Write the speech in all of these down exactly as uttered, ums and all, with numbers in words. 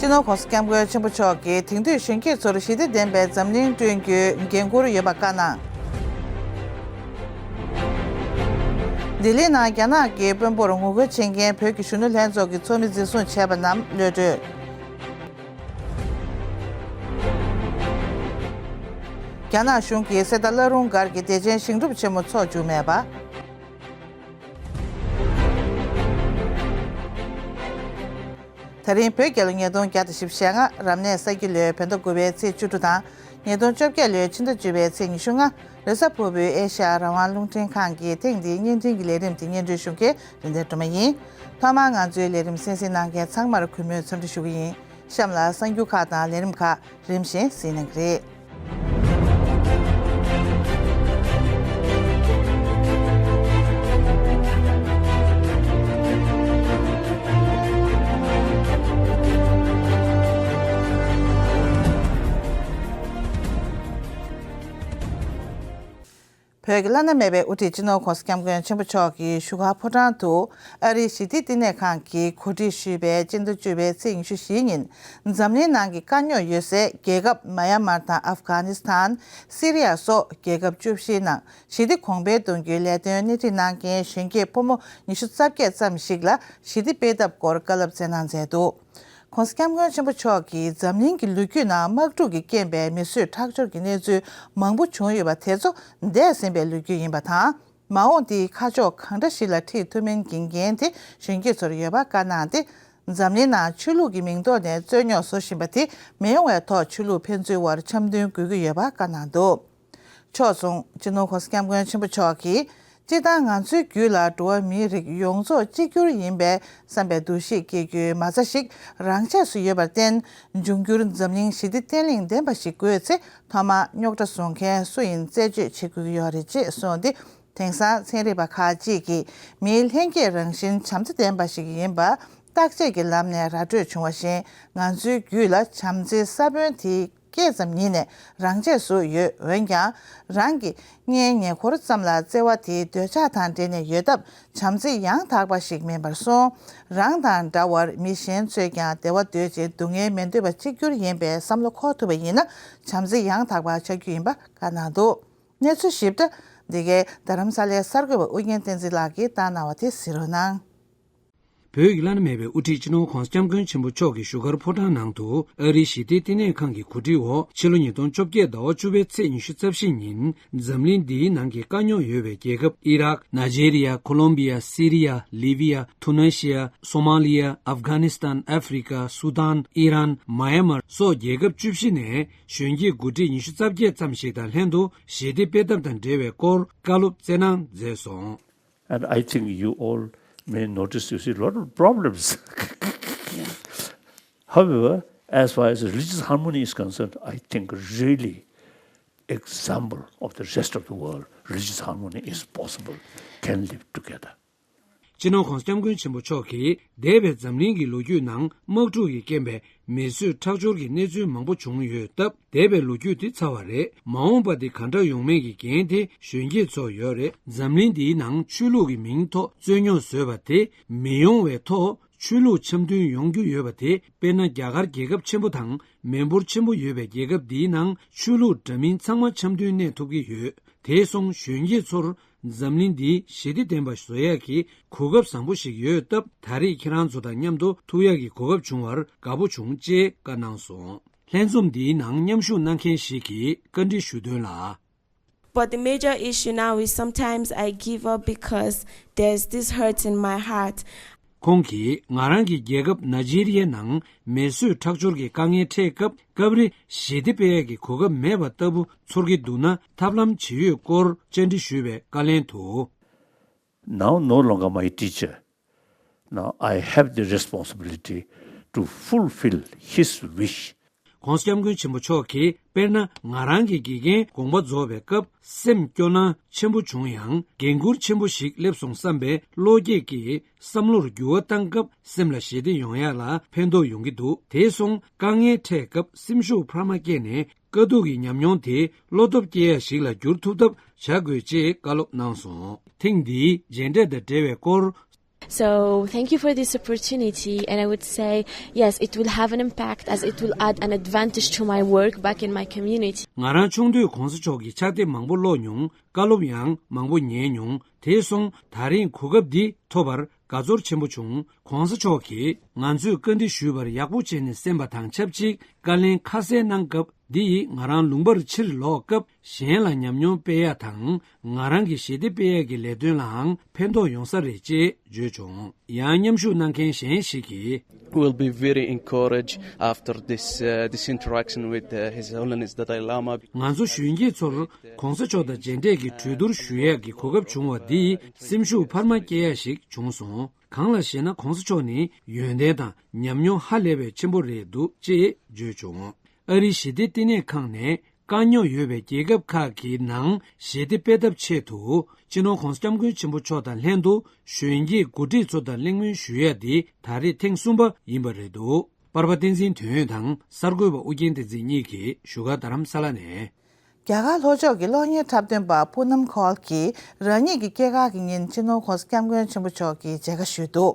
སྤྱི་ནོར་༸གོང་ས་༸སྐྱབས་མགོན་ཆེན་པོ་མཆོག་གིས་དེང་དུས་གཞོན་སྐྱེས་ཚོར་ཞི་བདེ་ལྡན་པའི་འཛམ་གླིང་བསྐྲུན་རྒྱུའི་འགན་འཁུར་ཡོད་པ་བཀའ་གནང་། ལྡི་ལིའི་ནང་རྒྱ་ནག་གི་དཔོན་པོར་ངོ་རྒོལ་བྱེད་མཁན་བོད་ཀྱི་གཞོན་ནུ་ལྷན་ཚོགས་ཀྱི་ཚོགས་མི་འཛིན་བཟུང་བྱས་པ་རྣམས་གློད་གྲོལ། རྒྱ་ནག་གཞུང་གིས་གསེར་རྟ་བླ་རུང་སྒར་གྱི་བདེ་ཆེན་ཞིང་སྒྲུབ་ཆེན་མོ་འཚོགས་བཅུག་མེད་པ། ད་རིང་བོད་རྒྱལ་ལོ་ཉིས་སྟོང་བརྒྱ་དང་བཞི་བཅུ་ཞེ་ལྔ། རབ་གནས་ས་ཁྱི་ལོའི་བོད་ཟླ་དགུ་པའི་ཚེས་བཅུ་དྲུག་དང་། ཉིས་སྟོང་བཅོ་བརྒྱད་ལོའི་ཕྱི་ཟླ་བཅུ་པའི་ཚེས་ཉི་ཤུ་ལྔ། རེས་གཟའ་ཕུར་བུའི་ཨེ་ཤ་ཡ་རང་དབང་རླུང་འཕྲིན་ཁང་གི་ཐེངས་འདིའི་བརྙན་འཕྲིན་གྱི་ལས་རིམ་དེ་སྙན་སྒྲོན་ཞུ་མཁན་རིན་ལྡན་སྒྲོལ་མ་ཡིན། ཐོག་མར་ང་ཚོའི་ལས་རིམ་གསན་གཟིགས་གནང་མཁན་ཚང་མར་གུས་མོས་འཚམས་འདྲི་ཞུ་གི་ཡིན། གཤམ་ལ་གསར་འགྱུར་ཁག་དང་ལས་རིམ་ཁག་རིམ་བཞིན་གཟིགས་གནང་གི་རེད། བོད་ཀྱི་བླ་ན་མེད་པའི་དབུ་ཁྲིད་སྤྱི་ནོར་༸གོང་ས་༸སྐྱབས་མགོན་ཆེན་པོ་མཆོག་གིས་བཞུགས་སྒར་ཕོ་བྲང་དུ་ཨ་རིའི་ཞི་བདེ་བསྟི་གནས་ཁང་གིས་གོ་སྒྲིག་ཞུས་པའི་སྤྱི་ཟླ་བཅུ་པའི་ཚེས་ཉི་ཤུ་བཞི་ཉིན་འཛམ་གླིང་ནང་གི་དཀའ་རྙོག་ཡོད་སའི་རྒྱལ་ཁབ་མ་ཡ་མར་དང་ཨབ་གྷ་ནི་སི་ཐན། སི་རི་ཡ་སོགས་རྒྱལ་ཁབ་བཅུ་བཞིའི་ནང་ཞི་བདེ་གོང་འཕེལ་གཏོང་རྒྱུའི་ལས་དོན་སྣེ་ཁྲིད་གནང་མཁན་གཞོན་སྐྱེས་ཕོ་མོ་ཉི་ཤུ་རྩ་བརྒྱད་ཙམ་ཞིག་ལ་ཞི་བདེ་སྤེལ་ཐབས་སྐོར་བཀའ་སློབ་སྩལ་གནང་མཛད་འདུག ༸གོང་ས་༸སྐྱབས་མགོན་ཆེན་པོ་མཆོག་གིས་འཛམ་གླིང་གི་ལོ་རྒྱུས་ནང་དམག་འཁྲུག་གི་རྐྱེན་པས་མི་གསོད་ཁྲག་སྦྱོར་གྱི་གནས་ཚུལ་མང་པོ་བྱུང་ཡོད་པ་དེ་ཚོ་འདས་ཟིན་པའི་ལོ་རྒྱུས་ཡིན་པ་དང་། མ་འོངས་དེའི་ཁ་ཕྱོགས་གང་འདྲ་ཞིག་ལ་ཁྲིད་ཐུབ་མིན་གྱི་འགན་དེ་གཞོན་སྐྱེས་ཚོར་ཡོད་པ་བཀའ་གནང་སྟེ། འཛམ་གླིང་ནང་ཆོས་ལུགས་ཀྱི་མིང་ཐོག་ནས་རྩོད་རྙོག་བཟོ་བཞིན་པ་དེ་མི་ཡོང་བའི་ཐོག་ཆོས་ལུགས་ཕན་ཚུན་དབར་འཆམ་མཐུན་དགོས་ཀྱི་ཡོད་པ་བཀའ་གནང་འདུག་ཕྱོགས་མཚུངས། སྤྱི་ནོར་༸གོང་ས་༸སྐྱབས་མགོན་ཆེན་པོ་མཆོག་གིས། སྤྱིར་བཏང་ང་ཚོའི་རྒྱུད་ལ་འགྲོ་བ་མིའི་རིགས་ཡོངས་རྫོགས་གཅིག་གྱུར་ཡིན་པའི་བསམ་པའི་འདུ་ཤེས་སྐྱེ་རྒྱུའི་མ་རྩ་ཞིག་རང་ཆས་སུ་ཡོད་པར་བརྟེན། འབྱུང་འགྱུར་འཛམ་གླིང་ཞི་བདེ་བརྟན་ལྷིང་ལྡན་པ་ཞིག་དགོས་ཚེ། ཐོག་མར་རྙོག་དྲ་བཟོ་མཁན་སུ་ཡིན་རྩད་གཅོད་བྱེད་དགོས་ཀྱི་ཡོད་རེད་ཅེས་གསུངས་ཏེ། དེང་སང་ཚན་རིག་པ་ཁག་ཅིག་གིས་མིའི་ལྷན་སྐྱེས་རང་བཞིན་བྱམས་བརྩེ་ལྡན་པ་ཞིག་ཡིན་པ་བརྟག་དཔྱད་ཀྱི་ལམ་ནས་ར་སྤྲོད་བྱུང་བ་བཞིན། ང་ཚོའི་རྒྱུད་ལ་བྱམས་བརྩེའི་ས་བོན་དེ་སྐྱེས་ཙམ་ཉིད་ནས་རང་ཆས་སུ་ཡོད། འོན་ཀྱང་། རང་གི་སྔས་ཉེ་འཁོར་ཙམ་ལ་བརྩེ་བ་དེ་འདོད་ཆགས་དང་འབྲེལ་ནས་ཡོད་སྟབས། བྱམས་བརྩེ་ཡང་དག་པ་ཞིག་མིན་པར་སོང་། རང་དང་འདྲ་བར་མི་གཞན་ཚོས་ཀྱང་བདེ་བ་འདོད་ཅིང་སྡུག་བསྔལ་མི་འདོད་པ་གཅིག་གྱུར་ཡིན་པའི་བསམ་བློ་འཁོར་ཐུབ་པ་ཡིན་ན། བྱམས་བརྩེ་ཡང་དག་པ་ཆགས་རྒྱུ་ཡིན་པ་བཀའ་གནང་འདུག་གནས་ཚུལ་ཞིབ་ཕྲ་འདི་གའི་རྡ་རམ་ས་ལའི་གསར་འགོད་པ་ཨུ་རྒྱན་བསྟན་འཛིན་ལགས་ཀྱིས་བཏང་གནང་བ་དེ་གཟིགས་རོགས་གནང་། བོད་ཀྱི་བླ་ན་མེད་པའི་དབུ་ཁྲིད་སྤྱི་ནོར་༸གོང་ས་༸སྐྱབས་མགོན་ཆེན་པོ་མཆོག་གིས་བཞུགས་སྒར་ཕོ་བྲང་ནང་དུ་ཨ་རིའི་ཞི་བདེ་བསྟི་གནས་ཁང་གི་གོ་སྒྲིག་འོག་ཕྱི་ལོ་ཉིས་སྟོང་བཅོ་བརྒྱད་ཟླ་བ་བཅུ་པའི་ཚེས་ཉི་ཤུ་རྩ་བཞི་ཉིན་འཛམ་གླིང་འདིའི་ནང་གི་དཀའ་རྙོག་ཡོད་པའི་རྒྱལ་ཁབ་ཨི་རག་ནཱི་ཇེ་རི་ཡ། ཁོ་ལོམ་བི་ཡ། སི་རི་ཡ། ལི་བི་ཡ། ཐུ་ནེ་ཤི་ཡ། སོ་མ་ལི་ཡ། ཨབ་གྷ་ནི་སི་ཐན། ཨ་ཧྥེ་རི་ཀ། སུ་དཱན། ཨི་རན། མ་ཡ་མར་སོགས་རྒྱལ་ཁབ་བཅུ་བཞི་ནས་གཞོན་སྐྱེས་འགོ་ཁྲིད་ཉི་ཤུ་རྩ་བརྒྱད་ཙམ་ཞིག་དང་ལྷན་དུ་ཞི་བདེ་སྤེལ་ཐབས་དང་འབྲེལ་བའི་སྐོར་བཀའ་སློབ་སྩལ་གནང་མཛད་སོང་། And I think you all may notice you see a lot of problems. Yeah. However, as far as religious harmony is concerned, I think really example of the rest of the world, religious harmony is possible, can live together. སྤྱི་ནོར་༸གོང་ས་༸སྐྱབས་མགོན་ཆེན་པོ་མཆོག་གིས་འདས་པའི་འཛམ་གླིང་གི་ལོ་རྒྱུས་ནང་དམག་འཁྲུག་གི་རྐྱེན་པས་མི་གསོད་ཁྲག་སྦྱོར་གྱི་གནས་ཚུལ་མང་པོ་བྱུང་ཡོད་སྟབས། འདས་པའི་ལོ་རྒྱུས་འདི་ཚར་བ་རེད། མ་འོངས་པ་འདི་ག་འདྲ་ཡོང་མིན་གྱི་འགན་དེ་གཞོན་སྐྱེས་ཚོར་ཡོད་རེད། འཛམ་གླིང་འདིའི་ནང་ཆོས་ལུགས་ཀྱི་མིང་ཐོག་རྩོད་རྙོག་བཟོས་པ་དེ་མི་ཡོང་བའི་ཐོག་ཆོས་ལུགས་འཆམ་མཐུན་ཡོང་རྒྱུ་ཡོད་པ་དེ། དཔེར་ན། རྒྱ་གར་རྒྱལ་ཁབ་ཆེན་པོ་དང་མི་འབོར་ཆེན་པོ་ཡོད་པའི་རྒྱལ་ཁབ་འདིའི་ནང་ཆོས་ལུགས་འདྲ་མིན་ཚང་མ་འཆམ་མཐུན་གནས་ཐུབ་ཀྱི་ཡོད། དེ་སོང་གཞོན་སྐྱེས་ཚོར་འཛམ་གླིང་འདི་ཞི་བདེ་ལྡན་པ་བཟོ་ཡག་གི་གོ་སྐབས་བཟང་པོ་ཞིག་ཡོད་སྟབས། ད་རེས་ཁྱེད་རང་ཚོ་དང་མཉམ་དུ་ཐུག་ཡག་གི་གོ་སྐབས་བྱུང་བར་དགའ་པོ་བྱུང་ཅེས་བཀའ་གནང་སོང་། ལྷན་འཛོམས་འདིའི་ནང་མཉམ་ཞུགས་གནང་མཁན་ཞིག་གིས་བཀའ་འདྲི་ཞུ་དོན་ལ། But the major issue now is sometimes I give up because there's this hurt in my heart. ཁོང་གིས་ང་རང་གི་རྒྱལ་ཁབ་ནཱི་ཇི་རི་ཡའི་ནང་མི་གསོད་ཁྲག་སྦྱོར་གྱི་དཀའ་ངལ་འཕྲད་སྐབས། སྐབས་རེ་ཞི་བདེ་སྤེལ་ཡག་གི་གོ་སྐབས་མེད་པ་ལྟ་བུ་ཚོར་གྱི་འདུག་ན། ཐབས་ལམ་ཇི་ཡོད་སྐོར་བཅར་འདྲི་ཞུས་པའི་བཀའ་ལན་དུ། Now no longer my teacher. Now I have the responsibility to fulfill his wish. ༸གོང་ས་༸སྐྱབས་མགོན་ཆེན་པོ་མཆོག་གིས། དཔེར་ན། ང་རང་གི་དགེ་རྒན་དགོངས་པ་རྫོགས་པའི་སྐབས་སེམས་སྐྱོ་སྣང་ཆེན་པོ་བྱུང་ཡང་། འགན་འཁུར་ཆེན་པོ་ཞིག་སླེབས་སོང་བསམ་པའི་བློ་སྐྱེད་ཀྱིས་བསམ་བློར་འགྱུར་བ་བཏང་སྐབས། སེམས་ལ་ཞི་བདེ་ཡོང་ཡག་ལ་ཕན་ཐོགས་ཡོང་གི་འདུག་དེ་སོང་དཀའ་ངལ་འཕྲད་སྐབས་སེམས་ཤུགས་འཕར་མ་སྐྱེས་ནས། དཀའ་སྡུག་གི་ཉམས་མྱོང་དེ་བློ་སྟོབས་སྐྱེད་ཡག་ཞིག་ལ་འགྱུར་ཐུབ་ཐབས་བྱ་དགོས་ཅེས་བཀའ་སློབ་གནང་སོང་། ཐེངས་འདིའི་མཇལ་འཕྲད་དང་འབྲེལ་བའི་སྐོར། So, thank you for this opportunity, and I would say, yes, it will have an impact as it will add an advantage to my work back in my community. ང་རང་ཆུང་དུས་གོང་ས་མཆོག་གི་ཕྱག་དེབ་མང་པོ་ཀློག་མྱོང་། བཀའ་སློབ་ཡང་མང་པོ་ཉན་མྱོང་། དེ་སོང་ད་རིང་གོ་སྐབས་འདི་ཐོབ་པར་དགའ་ཚོར་ཆེན་པོ་བྱུང་། གོང་ས་མཆོག་གིས་ང་ཚོས་བཀའ་འདྲི་ཞུས་པར་ཡག་པོ་བྱས་ནས་གསན་པ་དང་ཆབས་ཅིག་བཀའ་ལན་ཁ་གསལ་གནང་སྐབས། འདི་ཡིས་ང་རང་ལུང་པར་ཕྱིར་ལོག་སྐབས་གཞན་ལ་ཉམས་མྱོང་སྤེལ་ཡ་དང་། ང་རང་གི་ཞི་བདེ་སྤེལ་ཡ་གི་ལས་དོན་ལའང་ཕན་ཐོགས་ཡོང་ས་རེད་ཅེས་བརྗོད་བྱུང་། ཡང་མཉམ་ཞུགས་གནང་མཁན་གཞན་ཞིག་གིས། Will be very encouraged after this, uh, this interaction with, uh, His Holiness Dalai Lama. ང་ཚོ་གཞོན་སྐྱེས་ཚོར་གོང་ས་མཆོག་དང་མཇལ་འཕྲད་ཀྱི་གྲོས་བསྡུར་ཞུ་ཡས་ཀྱི་གོ་སྐབས་བྱུང་བ་འདིས་སེམས་ཤུགས་འཕར་མ་སྐྱེ་ཡ་ཞིག་བྱུང་སོང་། གང་ལགས་ཤེ་ན། གོང་ས་མཆོག་ནི་ཡོན་ཏན་དང་ཉམས་མྱོང་ཧ་ལས་པའི་ཆེན་པོ་རེད་འདུག་ཅེས་བརྗོད་བྱུང་། ཨ་རིའི་ཞི་བདེ་བསྟི་གནས་ཁང་ནས་དཀའ་རྙོག་ཡོད་པའི་རྒྱལ་ཁབ་ཁག་གི་ནང་ཞི་བདེ་སྤེལ་ཐབས་ཆེད་དུ། སྤྱི་ནོར་༸གོང་ས་༸སྐྱབས་མགོན་ཆེན་པོ་མཆོག་དང་ལྷན་དུ་གཞོན་སྐྱེས་འགོ་ཁྲིད་ཚོ་དང་གླེང་མོལ་ཞུ་ཡ་འདི་ད་རེས་ཐེངས་གསུམ་པ་ཡིན་པ་རེད་འདུག་པར་པ་བསྟན་འཛིན་དོན་ཡོད་དང་གསར་འགོད་པ་ཨུ་རྒྱན་བསྟན་འཛིན་གཉིས་ཀྱིས་བཞུགས་སྒར་རྡ་རམ་ས་ལ་ནས། རྒྱ་གར་ལྷོ་ཕྱོགས་ཀྱི་གློག་བརྙན་འཁྲབ་སྟོན་པ་པུ་ནམ་ཁོལ་གྱིས་རང་ཉིད་ཀྱི་སྐྱེས་སྐར་གྱི་ཉིན་སྤྱི་ནོར་༸གོང་ས་༸སྐྱབས་མགོན་ཆེན་པོ་མཆོག་གི་མཇལ་ཁ་ཞུས་འདུག་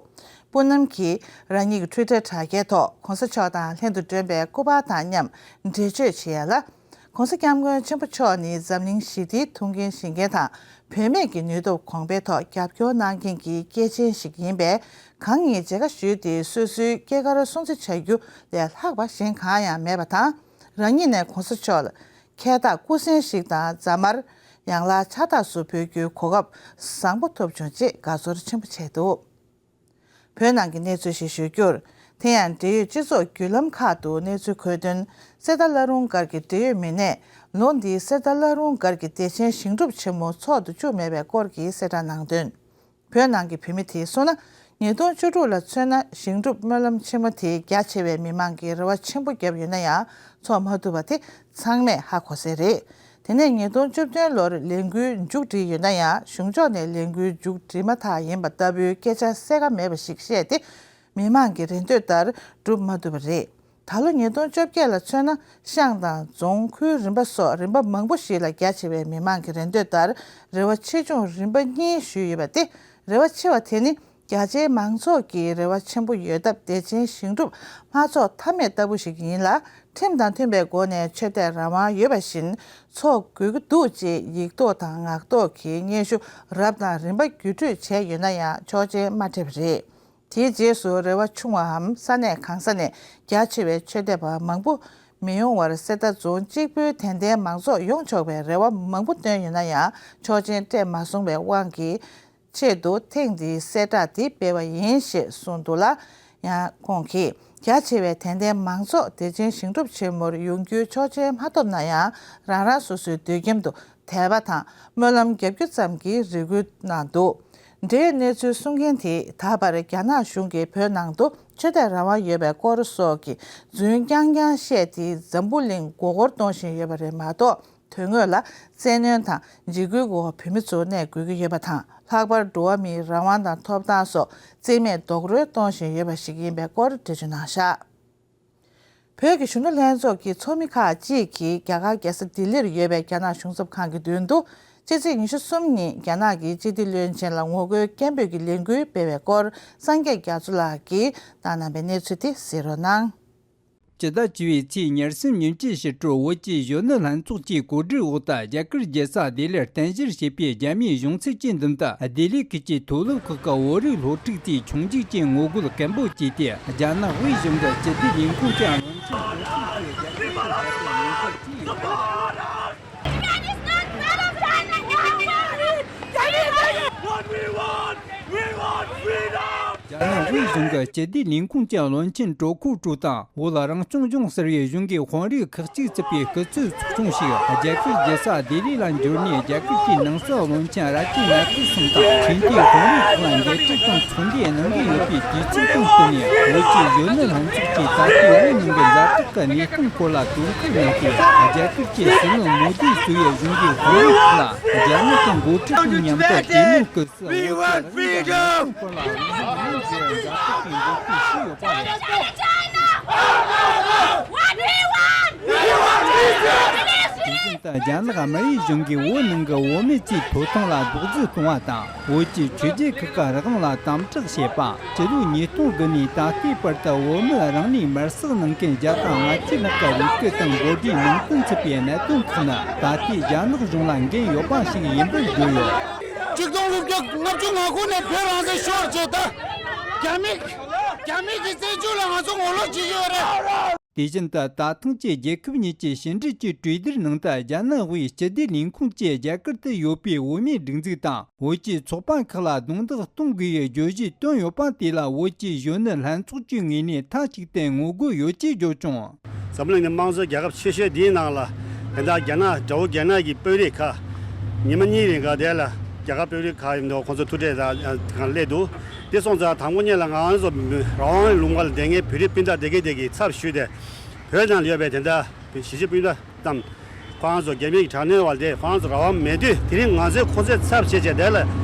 པུ་ནམ་གྱིས་རང་ཉིད་ཀྱི་ཊུའི་ཊར་དྲ་རྒྱའི་ཐོག་༸གོང་ས་མཆོག་དང་ལྷན་དུ་བསྒྲོན་པའི་སྐུ་པར་དང་མཉམ་འགྲེལ་བརྗོད་བྱེད་ཡ་ལ། ༸གོང་ས་༸སྐྱབས་མགོན་ཆེན་པོ་མཆོག་ནི་འཛམ་གླིང་ཞི་བདེའི་ཐུགས་འགན་བཞེས་མཁན་དང་། བུད་མེད་ཀྱི་ནུས་སྟོབས་གོང་འཕེལ་ཐོག་རྒྱབ་སྐྱོར་གནང་མཁན་གྱི་སྐྱེས་ཆེན་ཞིག་ཡིན་པས། གང་ཉིད་མཇལ་ཁ་ཞུས་ཏེ་སོ་སོའི་སྐྱེས་སྐར་སྲུང་བརྩི་བྱ་རྒྱུ་ལས་ལྷག་པ་གཞན་གང་ཡང་མེད་པ་དང་། རང་ཉིད་ནས་༸གོང་ས་མཆོག་ལ་ཁལ་འཐག་སྐུ་གཟན་ཞིག་དང་རྫ་དམར། ཡང་ལ་ཕྱག་རྟགས་སོགས་འབུལ་རྒྱུའི་གོ་སྐབས་བཟང་པོ་ཐོབ་བྱུང་ཅེས་དགའ་ཚོར་ཆེན་པོ་བྱས་འདུག་བོད་ནང་གི་གནས་ཚུལ་ཞིག་ཞུ་རྒྱུར། དེ་ཡང་འབྲེལ་ཡོད་སྤྱི་ཚོགས་བརྒྱུད་ལམ་ཁག་ཏུ་གནས་ཚུལ་འཁོད་དོན། གསེར་རྟ་བླ་རུང་སྒར་གྱི་འབྲེལ་ཡོད་མི་སྣས་ལོ་འདིའི་གསེར་རྟ་བླ་རུང་སྒར་གྱི་བདེ་ཆེན་ཞིང་སྒྲུབ་ཆེན་མོ་འཚོགས་དུ་བཅུག་མེད་པའི་སྐོར་གྱི་གསལ་བསྒྲགས་གནང་དོན། བོད་ནང་གི་བོད་མི་དེ་སོང་ན། ཉིས་སྟོང་བཅུ་དྲུག་ལ་མཚོན་ན་ཞིང་སྒྲུབ་སྨོན་ལམ་ཆེན་མོ་དེ་རྒྱ་ཆེ་བའི་མི་མང་གིས་རེ་བ་ཆེན་པོ་བརྒྱབ་ཡོད་ན་ཡང་འཚོགས་མ་ཐུབ་པ་དེ་ཚང་མས་ཧ་གོ་གསལ་རེད། དེ་ནས་ཉིས་སྟོང་བཅུ་བདུན་ལོར་ལས་འགུལ་མཇུག་བསྒྲིལ་ཡོད་ན་ཡང་གཞུང་ཕྱོགས་ནས་ལས་འགུལ་མཇུག་བསྒྲིལ་མ་ཐག་ཡིན་པ་ལྟ་བུའི་སྐད་ཆ་གསལ་ཁ་མེད་པ་ཞིག་བཤད་དེ། མི་མང་གི་རེ་འདོད་ལྟར་སྒྲུབ་མ་ཐུབ་པ་རེད། ད་ལོ་ཉིས་སྟོང་བཅོ་བརྒྱད་ལ་མཚོན་ན་ཤང་དང་རྫོང་ཁུལ་རིམ་པ་སོགས་རིམ་པ་མང་པོ་ཞིག་ལ་རྒྱ་ཆེ་བའི་མི་མང་གི་རེ་འདོད་ལྟར་རེ་བ་ཆེ་ཆུང་རིམ་པ་གཉིས་ཞུས་ཡོད་པ་སྟེ། རེ་བ་ཆེ་བ་དེ་ནི་རྒྱ་ཆེའི་མང་ཚོགས་ཀྱི་རེ་བ་ཆེན་པོ་ཡོད་སྟབས་བདེ་ཆེན་ཞིང་སྒྲུབ་མ་འཚོགས་ཐབས་མེད་ལྟ་བུ་ཞིག་ཡིན་ལ། ཁྲིམས་དང་མཐུན་པའི་སྒོ་ནས་ཆོས་དད་རང་དབང་ཡོད་པ་བཞིན་འཚོགས་དགོས་ཀྱི་འདུག་ཅེས་ཡིག་ཐོག་དང་ངག་ཐོག་གི་སྙན་ཞུ་རབ་དང་རིམ་པ་བརྒྱུད་སྤྲོད་བྱས་ཡོད་ན་ཡང་ཆོག་མཆན་མ་སྤྲད་པ་རེད། དེའི་རྗེས་སུ་རེ་བ་ཆུང་བའམ་ས་གནས་གང་ས་ནས་རྒྱ་ཆེ་བའི་ཆོས་དད་པ་མང་པོ་མི་ཡོང་བར་གསེར་རྟ་རྫོང་གཅིག་པུའི་དད་ལྡན་མང་ཚོགས་ཡོང་ཆོག་པའི་རེ་བ་མང་པོ་བཏོན་ཡོད་ན་ཡང་ཆོག་མཆན་སྤྲད་མ་སོང་བའི་དབང་གིས། ཆེད་དུ་ཐེངས་འདིའི་གསལ་བསྒྲགས་འདི་སྤེལ་བ་ཡིན་ཞེས་གསུངས་འདུག་ལ། ཡང་ཁོང་གིས་རྒྱ་ཆེ་བའི་དད་ལྡན་མང་ཚོགས་བདེ་ཆེན་ཞིང་སྒྲུབ་ཆེན་མོར་ཡོང་རྒྱུའི་ཆོག་མཆན་མ་ཐོབ་ན་ཡང་རང་རང་སོ་སོའི་སྡོད་ཁྱིམ་དུ་དད་པ་དང་སྨོན་ལམ་རྒྱབ་རྒྱུ་ཙམ་གྱི་རེ་སྐུལ་གནང་འདུག་འབྲེལ་ཡོད་གནས་ཚུལ་གསུང་མཁན་དེས་ད་བར་རྒྱ་ནག་གཞུང་གིས་བོད་ནང་དུ་ཆོས་དད་རང་དབང་ཡོད་པའི་སྐོར་སོགས་ཀྱི་རྫུན་རྐྱང་རྐྱང་བཤད་དེ་འཛམ་བུ་གླིང་མགོ་སྐོར་གཏོང་བཞིན་ཡོད་པ་རེད་མ་གཏོགས། དོན་དངོས་ལ་བཙན་གནོན་དང་འཇིགས་སྐུལ་འོག་བོད་མི་ཚོ་གནས་དགོས་ཀྱི་ཡོད་པ་དང་། ལྷག་པར་འགྲོ་བ་མིའི་རང་དབང་དང་ཐོབ་ཐང་སོགས་རྩིས་མེད་རྡོག་རོལ་གཏོང་བཞིན་ཡོད་པ་ཞིག་ཡིན་པའི་སྐོར་འགྲེལ་བརྗོད་གནང་བཞག་བོད་ཀྱི་གཞོན་ནུ་ལྷན་ཚོགས་ཀྱི་ཚོགས་མི་ཁག་ཅིག་གིས་རྒྱ་གར་རྒྱལ་ས་ལྡི་ལིར་ཡོད་པའི་རྒྱ་ནག་གཞུང་ཚབ་ཁང་གི་མདུན་དུ། ཕྱི་ཚེས་ཉི་ཤུ་གསུམ་ཉིན་རྒྱ་ནག་གི་སྤྱི་བདེ་བློན་ཆེན་ལ་ངོ་རྒོལ་སྐད་འབོད་ཀྱི་ལས་འགུལ་སྤེལ་བའི་སྐོར། སངས་རྒྱས་རྒྱ་མཚོ་ལགས་ཀྱིས་བཏང་གནང་བའི་གནས་ཚུལ་དེ་གཟིགས་རོགས་གནང་། སྤྱི་ཟླ་བཅུ་པའི་ཚེས་ཉེར་གསུམ་ཉིན་གྱི་ཕྱི་དྲོ་བོད་ཀྱི་གཞོན་ནུ་ལྷན་ཚོགས་ཀྱི་གོ་སྒྲིག་འོག་ཏུ་རྒྱ་གར་རྒྱལ་ས་ལྡི་ལིར་རྟེན་གཞི་བྱས་པའི་རྒྱ་མིའི་གཞུང་ཚབ་ཀྱི་མདུན་དུ་ལྡི་ལི་ཁུལ་གྱི་མཐོ་སློབ་ཁག་གི་བོད་རིགས་སློབ་ཕྲུག་ཚོས་ཆུང་འཇུག་ཅན་ངོ་རྒོལ་སྐད་འབོད་བྱས་ཏེ། རྒྱ་ནག་དབུས་གཞུང་གི་སྤྱི་བདེ་ལས་ཁུངས་ཀྱི་བློན་ཆེན་གོ་སྒྲིག་ཚོས་རྒྱ་གར་གྱི་ལས་ཁུངས་ཀྱི། What we want? We want freedom! རྒྱ་ནག་དབུས་གཞུང་གི་སྤྱི་བདེ་ལས་ཁུངས་ཀྱི་བློན་ཆེན་ཀྲོ་ཁོ་ཀྲོ་དང་བོད་རང་སྐྱོང་ལྗོངས་ཟེར་བའི་གཞུང་གི་དཔོན་རིགས་ཁག་ཅིག་བརྩིས་པའི་སྐུ་ཚབ་ཚོགས་ཆུང་ཞིག་རྒྱ་གར་རྒྱལ་ས་ལྡི་ལི་ལ་འབྱོར་ནས། རྒྱ་གར་གྱི་ནང་སྲིད་བློན་ཆེན་ར་ཇི་ནཱ་ཐི་སིང་དང་ཁྲིན་ཏུའི་དཔོན་རིགས་ཁག་ལ་མཇལ་འཕྲད་དང་ཚོགས་འདུ་གནང་གི་ཡོད་པའི་དུས་ཚིགས་དང་བསྟུན་ནས། བོད་ཀྱི་གཞོན་ནུ་ལྷན་ཚོགས་ཀྱིས་ད་ལྟའི་བོད་ནང་གི་ཛ་དྲག་གི་གནས་སྟངས་སྐོར་ལ་དོ་ཁུར་གནང་སྟེ། རྒྱ་གར་གྱི་སྲིད་བློན་མོ་དི་གཙོས་པའི་གཞུང་གི་དཔོན་རིགས་ཁག་ལ་རྒྱ་ནག་གི་འགོ་ཁྲིད་དང་མཉམ་དུ་གྲོས་མོལ་སྐབས། We want freedom! We want freedom! What we want! We want freedom! ད་རྒྱ་ནག་དམར་ཡུལ་གཞུང་གིས་བོད་ནང་གི་བོད་མི་ཚོའི་ཐོབ་ཐང་ལ་རྡོག་རྫིས་གཏོང་བ་དང་། བོད་ཀྱི་ཆོས་བརྒྱུད་ཁག་གི་རང་དབང་ལ་དམ་དྲག་བྱེད་པ། སྤྱི་ལོ་ཉིས་སྟོང་དགུ་ནས་ད་ལྟའི་བར་དུ་བོད་མི་རང་ལུས་མེར་སྲེག་གནང་མཁན་རྒྱལ་དར་ལྔ་བཅུ་ལྷག་གི་རུས་སྐུད་དང་འབོད་སྒྲའི་མིང་དོན་མཚུངས་པའི་གནད་དོན་ཁག་ནི་ད་ལྟའི་རྒྱ་ནག་གཞུང་ལ་འགན་ཡོད་པ་ཞིག་ཡིན་པར་བརྗོད་ཡོད། ཆིག་སྟོང་དགུ་བརྒྱ་ལྔ་བཅུ་ང་དགུ་ནས་བོད་རང་བཙན་ཤོར་བྱས་ད། རྒྱ་མི་རྒྱ་མི་གི་བཙན་བྱོལ་ལ་ང་ཚོ་ངོ་ལོག་བྱེད་ཀྱི་ཡོད་རེད། དེ་བཞིན་དུ་ད་ཐེངས་ཀྱི་རྒྱལ་ཁབ་གཉིས་ཀྱི་ཕྱི་འབྲེལ་གྱི་གྲོས་བསྡུར་ནང་དུ་རྒྱ་ནག་དབུས་སྤྱི་བདེ་ལས་ཁུངས་ཀྱིས་རྒྱ་གར་དུ་ཡོད་པའི་བོད་མིའི་སྒྲིག་འཛུགས་དང་བོད་ཀྱི་ཚོགས་པ་ཁག་ལ་རྡུང་རྡེག་གཏོང་དགོས་པའི་བརྗོད་གཞི་བཏོན་ཡོད་པ་དེ་ལ་བོད་ཀྱི་གཞོན་ནུ་ལྷན་ཚོགས་ཀྱི་ངོས་ནས་མཐའ་གཅིག་ཏུ་ངོ་རྒོལ་ཡོད་ཅེས་བརྗོད་བྱུང་། འཛམ་གླིང་གི་དམངས་གཙོའི་རྒྱལ་ཁབ་ཆེ་ཤོས་འདིའི་ནང་ལ་དེ་འདྲ་རྒྱ་ནག་དགྲ་བོ་རྒྱ་ནག་གི་དཔོན་རིགས་ཁག་ཉི་མ་གཉིས་རིང་ག་དེ་ལ་རྒྱ་གར་དཔོན་རིགས་ཁག་ཡིན་མདོག་ཁོང་ཚོ་ཐུག་འཕྲད་དང་གང་སླེབས་འདུག་དེ་སོང་ཙང་དང་པོ་ཉིད་ལ་ང་རང་ཚོ་རང་དབང་ལུང་པ་ལ་བསྡད་མཁན་བོད་རིགས་སྤུན་ཟླ་སྡེ་དགེ་སྡེ་དགེ་ཚབ་ཞུས་ཏེ་བོད་ནང་ལ་ཡོད་པའི་དེ་འདྲ་གཞིས་བྱེས་སྤུན་ཟླ་ཙམ་ཁོ་རང་ཚོ་རྒྱ་མིའི་དྲག་གནོན་བ་དེ་ཁོ་རང་ཚོ་རང་དབང་མེད་དུས་དེ་རིང་ང་ཚོས་ཁོ་ཚོའི་ཚབ་བྱས་བྱས་དེ་ལ་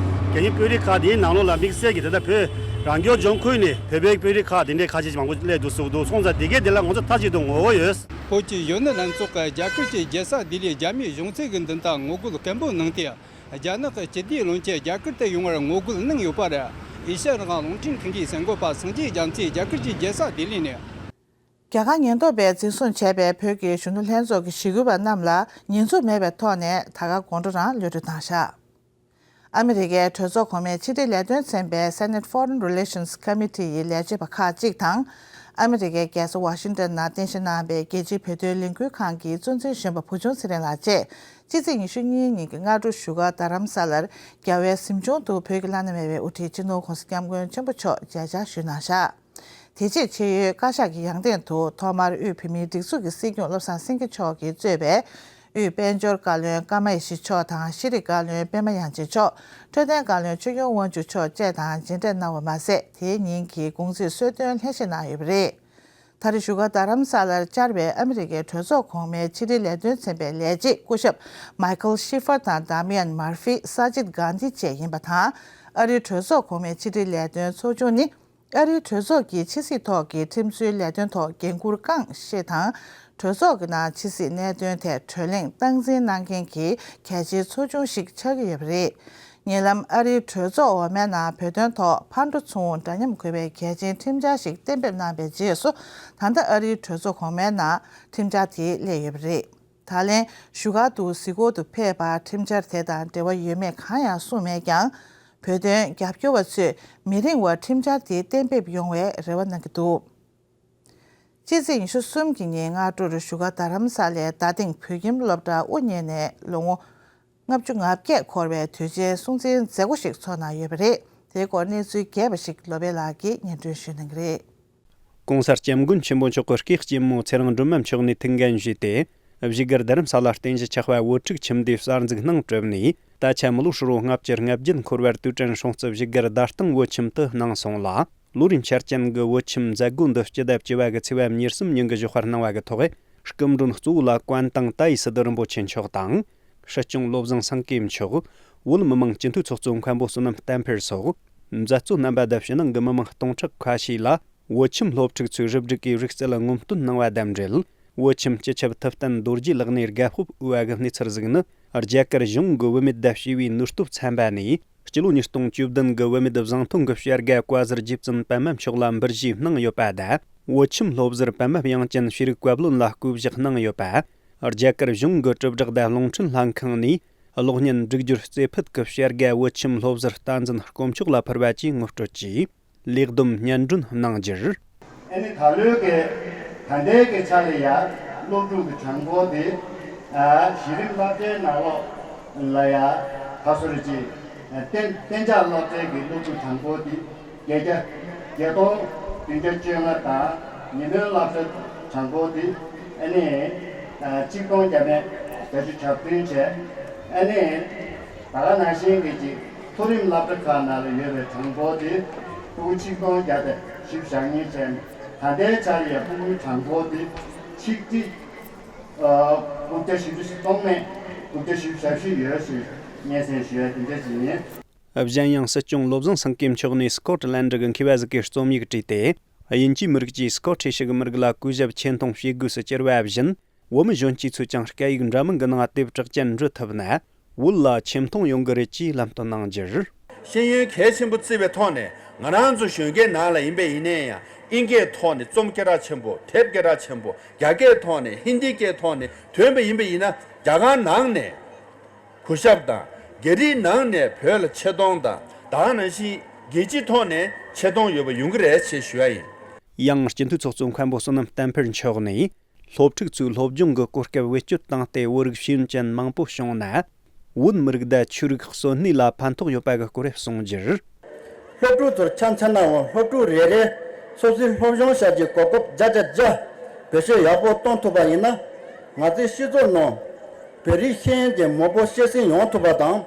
རྒྱ་མི་དཔོན་རིགས་ཁག་དེའི་ནང་ལོགས་ལ་དམིགས་བསལ་གྱི་དེ་འདྲ་བོད་རང་སྐྱོང་ལྗོངས་ཁུལ་ནས་བོད་པའི་དཔོན་རིགས་ཁག་དེ་འདྲའི་ཁ་ཤས་ཀྱི་མང་པོ་སླེབས་འདུག་ཟེར་གྱི་འདུག་སོང་ཙང་དེ་གའི་དེ་ལ་ང་ཚོ་མཐའ་གཅིག་ཏུ་ངོ་རྒོལ་ཡོད། བོད་ཀྱི་གཞོན་ནུ་ལྷན་ཚོགས་ཀྱིས་རྒྱ་གར་གྱི་རྒྱལ་ས་ལྡི་ལིའི་རྒྱ་མིའི་གཞུང་ཚབ་ཀྱི་མདུན་དུ་ངོ་རྒོལ་སྐད་འབོད་གནང་སྟེ། རྒྱ་ནག་གི་སྤྱི་བདེའི་བློན་ཆེན་རྒྱ་གར་དུ་ཡོང་བར་ངོ་རྒོལ་གནང་ཡོད་པ་རེད། ཨེ་ཤ་ཡ་རང་དབང་རླུང་འཕྲིན་ཁང་གི་གསར་འགོད་པ་སངས་རྒྱས་རྒྱ་མཚོས་རྒྱ་གར་གྱི་རྒྱལ་ས་ལྡི་ལི་ནས། རྒྱ་གར་ཉེན་རྟོག་པས་འཛིན་བཟུང་བྱས་པའི་བོད་ཀྱི་གཞོན་ནུ་ལྷན་ཚོགས་ཀྱི་ཞི་རྒོལ་བ་རྣམས་ལ་ཉེས་འཛུགས་མེད་པའི་ཐོག་ནས་ད་ག་དགོང་དྲོ་རང་གློད་གྲོལ་བཏང་བཞག་ཨ་མི་རི་ཀའི་གྲོས་ཚོགས་གོང་མའི་ཕྱི་དྲིལ་ལས་དོན་ཚན་པའི་Senate Foreign Relations Committee ཡི་ལས་བྱེད་པ་ཁག་ཅིག་དང་། ཨ་མི་རི་ཀའི་རྒྱལ་ས་ཝ་ཤིང་ཏོན་ནང་རྟེན་གཞི་གནང་བའི་རྒྱལ་སྤྱིའི་བོད་དོན་ལས་འགུལ་ཁང་གི་གཙོ་འཛིན་གཞོན་པ་བུ་ཆུང་ཚེ་རིང་ལགས་བཅས་ཕྱི་ཚེས་ཉི་ཤུ་གཉིས་ཉིན་གྱི་སྔ་དྲོ་བཞུགས་སྒར་རྡ་རམ་ས་ལར་རྒྱལ་བའི་གཟིམ་ཆུང་དུ་བོད་ཀྱི་བླ་ན་མེད་པའི་དབུ་ཁྲིད་སྤྱི་ནོར་༧གོང་ས་༧སྐྱབས་མགོན་ཆེན་པོ་མཆོག་མཇལ་བཅར་ཞུས་གནང་བཞག་དེ་རྗེས་ཆེས་མཐོའི་བཀའ་ཤག་གི་ཡང་སྟེང་དུ་ཐོག་མར་དབུས་བོད་མིའི་སྒྲིག་འཛུགས་ཀྱི་སྲིད་སྐྱོང་བློ་བཟང་སེང་གེ་མཆོག་གིས་གཙོས་པའི་དབུས་དཔལ་འབྱོར་བཀའ་བློན་ཀརྨ་ཡེ་ཤེས་མཆོག་དང་ཤེས་རིག་བཀའ་བློན་པད་མ་དབྱངས་ཅན་མཆོག་འཕྲོད་བསྟེན་བཀའ་བློན་ཆོས་སྐྱོང་དབང་ཕྱུག་མཆོག་བཅས་དང་མཇལ་འཕྲད་གནང་བ་མ་ཟད། དེའི་ཉིན་གྱི་དགོང་ཚིགས་གསོལ་སྟོན་ལྷན་བཞེས་གནང་ཡོད་པ་རེད། ད་རེས་བཞུགས་སྒར་རྡ་རམ་ས་ལར་བཅར་བའི་ཨ་མི་རི་ཀའི་གྲོས་ཚོགས་གོང་མའི་ཕྱི་དྲིལ་ལས་དོན་ཚན་པའི་ལས་བྱེད་སྐུ་ཞབས་མའི་ཁལ་ཤི་ཧྥར་དང་ཌ་མི་ཡན་མར་ཧྥི། ས་ཇིད་གྷན་དྷི་བཅས་ཡིན་པ་དང་། ཨ་རིའི་གྲོས་ཚོགས་གོང་མའི་ཕྱི་དྲིལ་ལས་དོན་ཚོགས་ཆུང་ནི། ཨ་རིའི་གྲོས་ཚོགས་ཀྱི་ཕྱི་སྲིད་ཐོག་གི་ཁྲིམས་བཟོའི་ལས་དོན་ཐོག་འགན་འཁུར་རྐང་བཞེས་དང་། གྲོས་ཚོགས་ཀྱི་ནང་ཕྱི་སྲིད་གནད་དོན་ཐད་གྲོས་གླེང་སྟངས་འཛིན་གནང་མཁན་གྱི་གལ་ཆེའི་ཚོགས་ཆུང་ཞིག་ཆགས་ཀྱི་ཡོད་པ་རེད། ཉེ་ལམ་ཨ་རིའི་གྲོས་ཚོགས་འོག་མའི་ནང་བོད་དོན་ཐོག་ཕར་འགྲོ་ཚུར་འོང་འདྲ་མཉམ་དགོས་པའི་གལ་ཆེན་ཁྲིམས་འཆར་ཞིག་གཏན་འབེབས་གནང་པའི་རྗེས་སུ། ད་ལྟ་ཨ་རིའི་གྲོས་ཚོགས་གོང་མའི་ནང་ཁྲིམས་འཆར་དེ་སླེབས་ཡོད་པ་རེད། ད་ལན་བཞུགས་སྒར་དུ་གཟིགས་སྐོར་དུ་ཕེབས་པར་ཁྲིམས་འཆར་དེ་དང་འབྲེལ་བ་ཡོད་མེད་གང་ཡང་གསུངས་མེད་ཀྱང་། བོད་དོན་རྒྱབ་སྐྱོར་བ་ཚོས་མི་རིང་བར་ཁྲིམས་འཆར་དེ་གཏན་འབེབས་ཡོང་བའི་རེ་བ་གནང་གི་འདུག་ཕྱི་ཚེས་ཉི་ཤུ་གསུམ་གྱི་ཉིན་སྔ་དྲོར་བཞུགས་སྒར་རྡ་རམ་ས་ལའི་རྡ་སྟེང་བོད་ཁྱིམ་སློབ་གྲྭ་དབུ་བརྙེས་ནས་ལོ་ངོ་ལྔ་བཅུ་ང་བརྒྱད་འཁོར་བའི་དུས་ཆེན་སྲུང་བརྩིའི་མཛད་སྒོ་ཞིག་ཚོགས་གནང་ཡོད་པ་རེད། དེའི་སྐོར་གནས་ཚུལ་རྒྱས་པ་ཞིག་ལོ་པཎ་ལགས་ཀྱིས་སྙན་སྒྲོན་ཞུ་གནང་གི་རེད། ྋགོང་ས་ྋསྐྱབས་མགོན་ཆེན་པོ་མཆོག་གི་སྐུའི་གཅེན་མོ་ཚེ་རིང་སྒྲོལ་མ་མཆོག་ནས་ཐུགས་འགན་བཞེས་ཏེ། བཞུགས་སྒར་རྡ་རམ་ས་ལ་རྟེན་གཞི་ཆགས་པ་བོད་ཕྲུག་ཁྱིམ་སྡེའི་གསར་འཛུགས་གནང་གྲུབ་ནས། ད་ཆ་མི་ལོ་ཧྲིལ་བོ་ལྔ་བཅུ་ང་བརྒྱད་འཁོར་བར་དུས་དྲན་སྲུང་བརྩི་བཞུགས་སྒར་རྡ་སྟེང་བོད་ཁྱིམ་དུ་གནང་སོང་ལ། ལོ་རེའི་འཆར་ཅན་གྱི་བོད་ཁྱིམ་མཛད་སྒོ་འདི་སྤྱི་ཟླ་བཅུ་བ་གི་ཚེས་པ་ཉེར་གསུམ་ཉིན་གྱི་ཞོགས་པར་གནང་བ་གི་ཐོག་སྐུ་མགྲོན་གཙོ་བོ་ལ་ཀོན་ཏང་ཏཱའི་སི་ཏུ་རིན་པོ་ཆེ་མཆོག་དང་། སྲིད་སྐྱོང་བློ་བཟང་སེང་གེ་མཆོག་བོད་མི་མང་སྤྱི་འཐུས་ཚོགས་གཙོ་མཁན་པོ་བསོད་ནམས་བསྟན་འཕེལ་སོགས། མཛད་གཙོ་རྣམ་པ་དང་ཕྱི་ནང་གི་མི་མང་སྟོང་ཕྲག་ཁ་ཤས་ལ། བོད་ཁྱིམ་སློབ་ཕྲུག་ཚོས་རུ་སྒྲིག་གིས་རིག་རྩལ་སྔོན་སྟོན་གནང་བ་དང་འབྲེལ། བོད་ཁྱིམ་སྤྱི་ཁྱབ་ཐུབ་བསྟན་རྡོ་རྗེའི་ལག་ནས་རྒད་པོ་འོས་པ་གི་གནས་ཚུལ་གཟིགས་ནི། རྒྱ་གར་གཞུང་གི་བུད་མེད་དང་བྱིས་པའི་ནུས་སྟོབས་ཚན་པ་ནས། སྤྱི་ལོ་ཉིས་སྟོང་བཅུ་བདུན་གི་བུད་མེད་བཟང་ཐོན་གྱི་བྱ་དགའ་བཀའ་ཟུར་རྗེ་བཙུན་པད་མ་མཆོག་ལ་འབུལ་བཞེས་གནང་ཡོད་པ་དང་། བོད་ཁྱིམ་སློབ་ཟུར་པད་མ་དབྱངས་ཅན་ཤེས་རིག་བཀའ་བློན་ལ་སྐུ་བཞག་གནང་ཡོད་པ། རྒྱ་གར་གཞུང་གི་དྲིལ་བསྒྲགས་དང་རླུང་འཕྲིན་ལྷན་ཁང་ནས། གློག་བརྙན་སྒྲིག་སྦྱོར་རྩེ་ཕུད་ཀྱི་བྱ་དགའ་བོད་ཁྱིམ་སློབ་ཟུར་བསྟན་འཛིན་དཀོན་མཆོག་ལ་ཕུལ་བ་བཅས་ངོ་སྤྲོད་ཀྱིས། ལས་བསྡོམས་སྙན་སྒྲོན་གནང་རྒྱུར། ཨ་ནི་ད་ལོའི་གི་ད་ལྟའི་གི་ཆ་ལ་ཡ་སློབ་ཕྲུག་གི་གྲངས་འབོར་དེ། ཨ་གཞི་རིམ་སློབ་གྲྭའི་ནང་ལོགས་ལ་ཡ་ཁ་སོར་གྱི་གཏན་གཏན་འཇགས་སློབ་གྲྭའི་གི་སློབ་ཕྲུག་གྲངས་འབོར་དེ་བརྒྱད་བརྒྱ་བརྒྱད་སྟོང་བདུན་བརྒྱ་བཅོ་ལྔ་དང་། ཉིན་མོའི་སློབ་གྲྭ་གྲངས་འབོར་དེ་ཨ་ནི་ཨ་གཅིག་སྟོང་བརྒྱ་མེད་བརྒྱད་ཅུ་གྱ་བདུན་བྱས། ཨ་ནི། ད་ག་ནང་བཞིན་གྱི་ཅིག་མཐོ་རིམ་སློབ་གྲྭ་ཁག་ནང་ལ་ཡོད་པའི་གྲངས་འབོར་དེ་ཕྲུ་གུ་ཆིག་སྟོང་བརྒྱ་དང་བཞི་བཅུ་ཞེ་གཉིས་བྱས་ནས། ད་ལྟའི་ཆར་ཡང་ཕྲུ་གུའི་གྲངས་འབོར་དེ་ཆིག་ཁྲི་ཨ་དགུ་བརྒྱ་བཞི་བཅུ་སྟོང་མེད་དགུ་བརྒྱ་བཞི་བཅུ་ཞེ་བཞི་ཡོད་ཞེས་སྙན་སེང་ཞུ་ཡ་དེ་འདྲ་ཞིག་ཡིན། གཞན་ཡང་སྲིད་སྐྱོང་བློ་བཟང་སེང་གེ་མཆོག་ནས་སྐོ་ཊི་ལན་ཌི་གི་མཁས་པ་ཟིག་གིས་རྩོམ་ཡིག་བྲིས་ཏེ། དབྱིན་ཇིའི་མི་རིགས་ཀྱིས་སྐོ་ཊི་ཤི་གི་མི་རིགས་ལ་གུས་ཞབས་ཆེ་མཐོང་བྱེད་དགོས་སུ་གྱུར་བ་བཞིན། བོད་མི་གཞོན་སྐྱེས་ཚོས་ཀྱང་སྐད་ཡིག་འདྲ་མིན་གྱི་ནང་དེབ་གྲགས་ཅན་འབྲི་ཐུབ་ན། བོད་ལ་ཆེ་མཐོང་ཡོང་གི་རེད་ཅེས་ལམ་སྟོན་གནང་རྒྱུར། ཤེས་ཡོན་གལ་ཆེན་པོ་བརྩི་བའི་ཐོག་ནས་ང་རང་ཚོ་གཞོན་སྐྱེས་ནང་ལ་ཡིན་པ་ཡིན་ན་ཡང་དབྱིན་སྐད་ཐོག་ནས་རྩོམ་སྐད་གྲགས་ཆེན་པོ། དེབ་སྐད་གྲགས་ཆེན་པོ། རྒྱ་སྐད་ཐོག་ནས་ཧིན་དིའི་སྐད་ཐོག་ནས་ཐོན་པ་ཡིན་པ་ཡིན་ན། རྒྱ་གར་ནང་ནས་གུས་ཞབས་དང་། རྒྱ་རིགས་ནང་ནས་བོད་ལ་ཆེ་མཐོང་དང་། ད་ག་ནང་བཞིན་རྒྱལ་སྤྱིའི་ཐོག་ནས་ཆེ་མཐོང་ཡོད་པ་ཡོང་གི་རེད་ཅེས་ཞུ་བ་ཡིན། ཡང་སྤྱི་འཐུས་ཚོགས་གཙོ་མཁན་པོ་བསོད་ནམས་བསྟན་འཕེལ་མཆོག་ནས། སློབ་ཕྲུག་ཚོས་སློབ་སྦྱོང་གི་གོ་སྐབས་བེད་སྤྱོད་བཏང་སྟེ་བོད་རིགས་ཤེས་ཡོན་ཅན་མང་པོ་བྱུང་ན། བོད་མི་རིགས་དང་ཆོས་རིག་གསོན་གནས་ལ་ཕན་ཐོགས་ཡོད་པ་གི་སྐོར་གསུངས་རྒྱུར། སློབ་ཕྲུག་ཚོར་ཆ་མཚོན་ནའང་སློབ་ཕྲུག་རེ་རེ་སོ་སོའི་སློབ་སྦྱོང་བྱ་རྒྱུའི་གོ་སྐབས་བརྒྱ་ཆ་བརྒྱ་བེད་སྤྱོད་ཡག་པོ་གཏོང་ཐུབ་པ་ཡིན་ན། ང་ཚོའི་སྤྱི་ཚོགས་ནང་བོད་རིགས་ཤེས་ཡོན་ཅན་མང་པོ་སྐྱེད་སྲིང་ཡོང་ཐུབ་པ་དང་།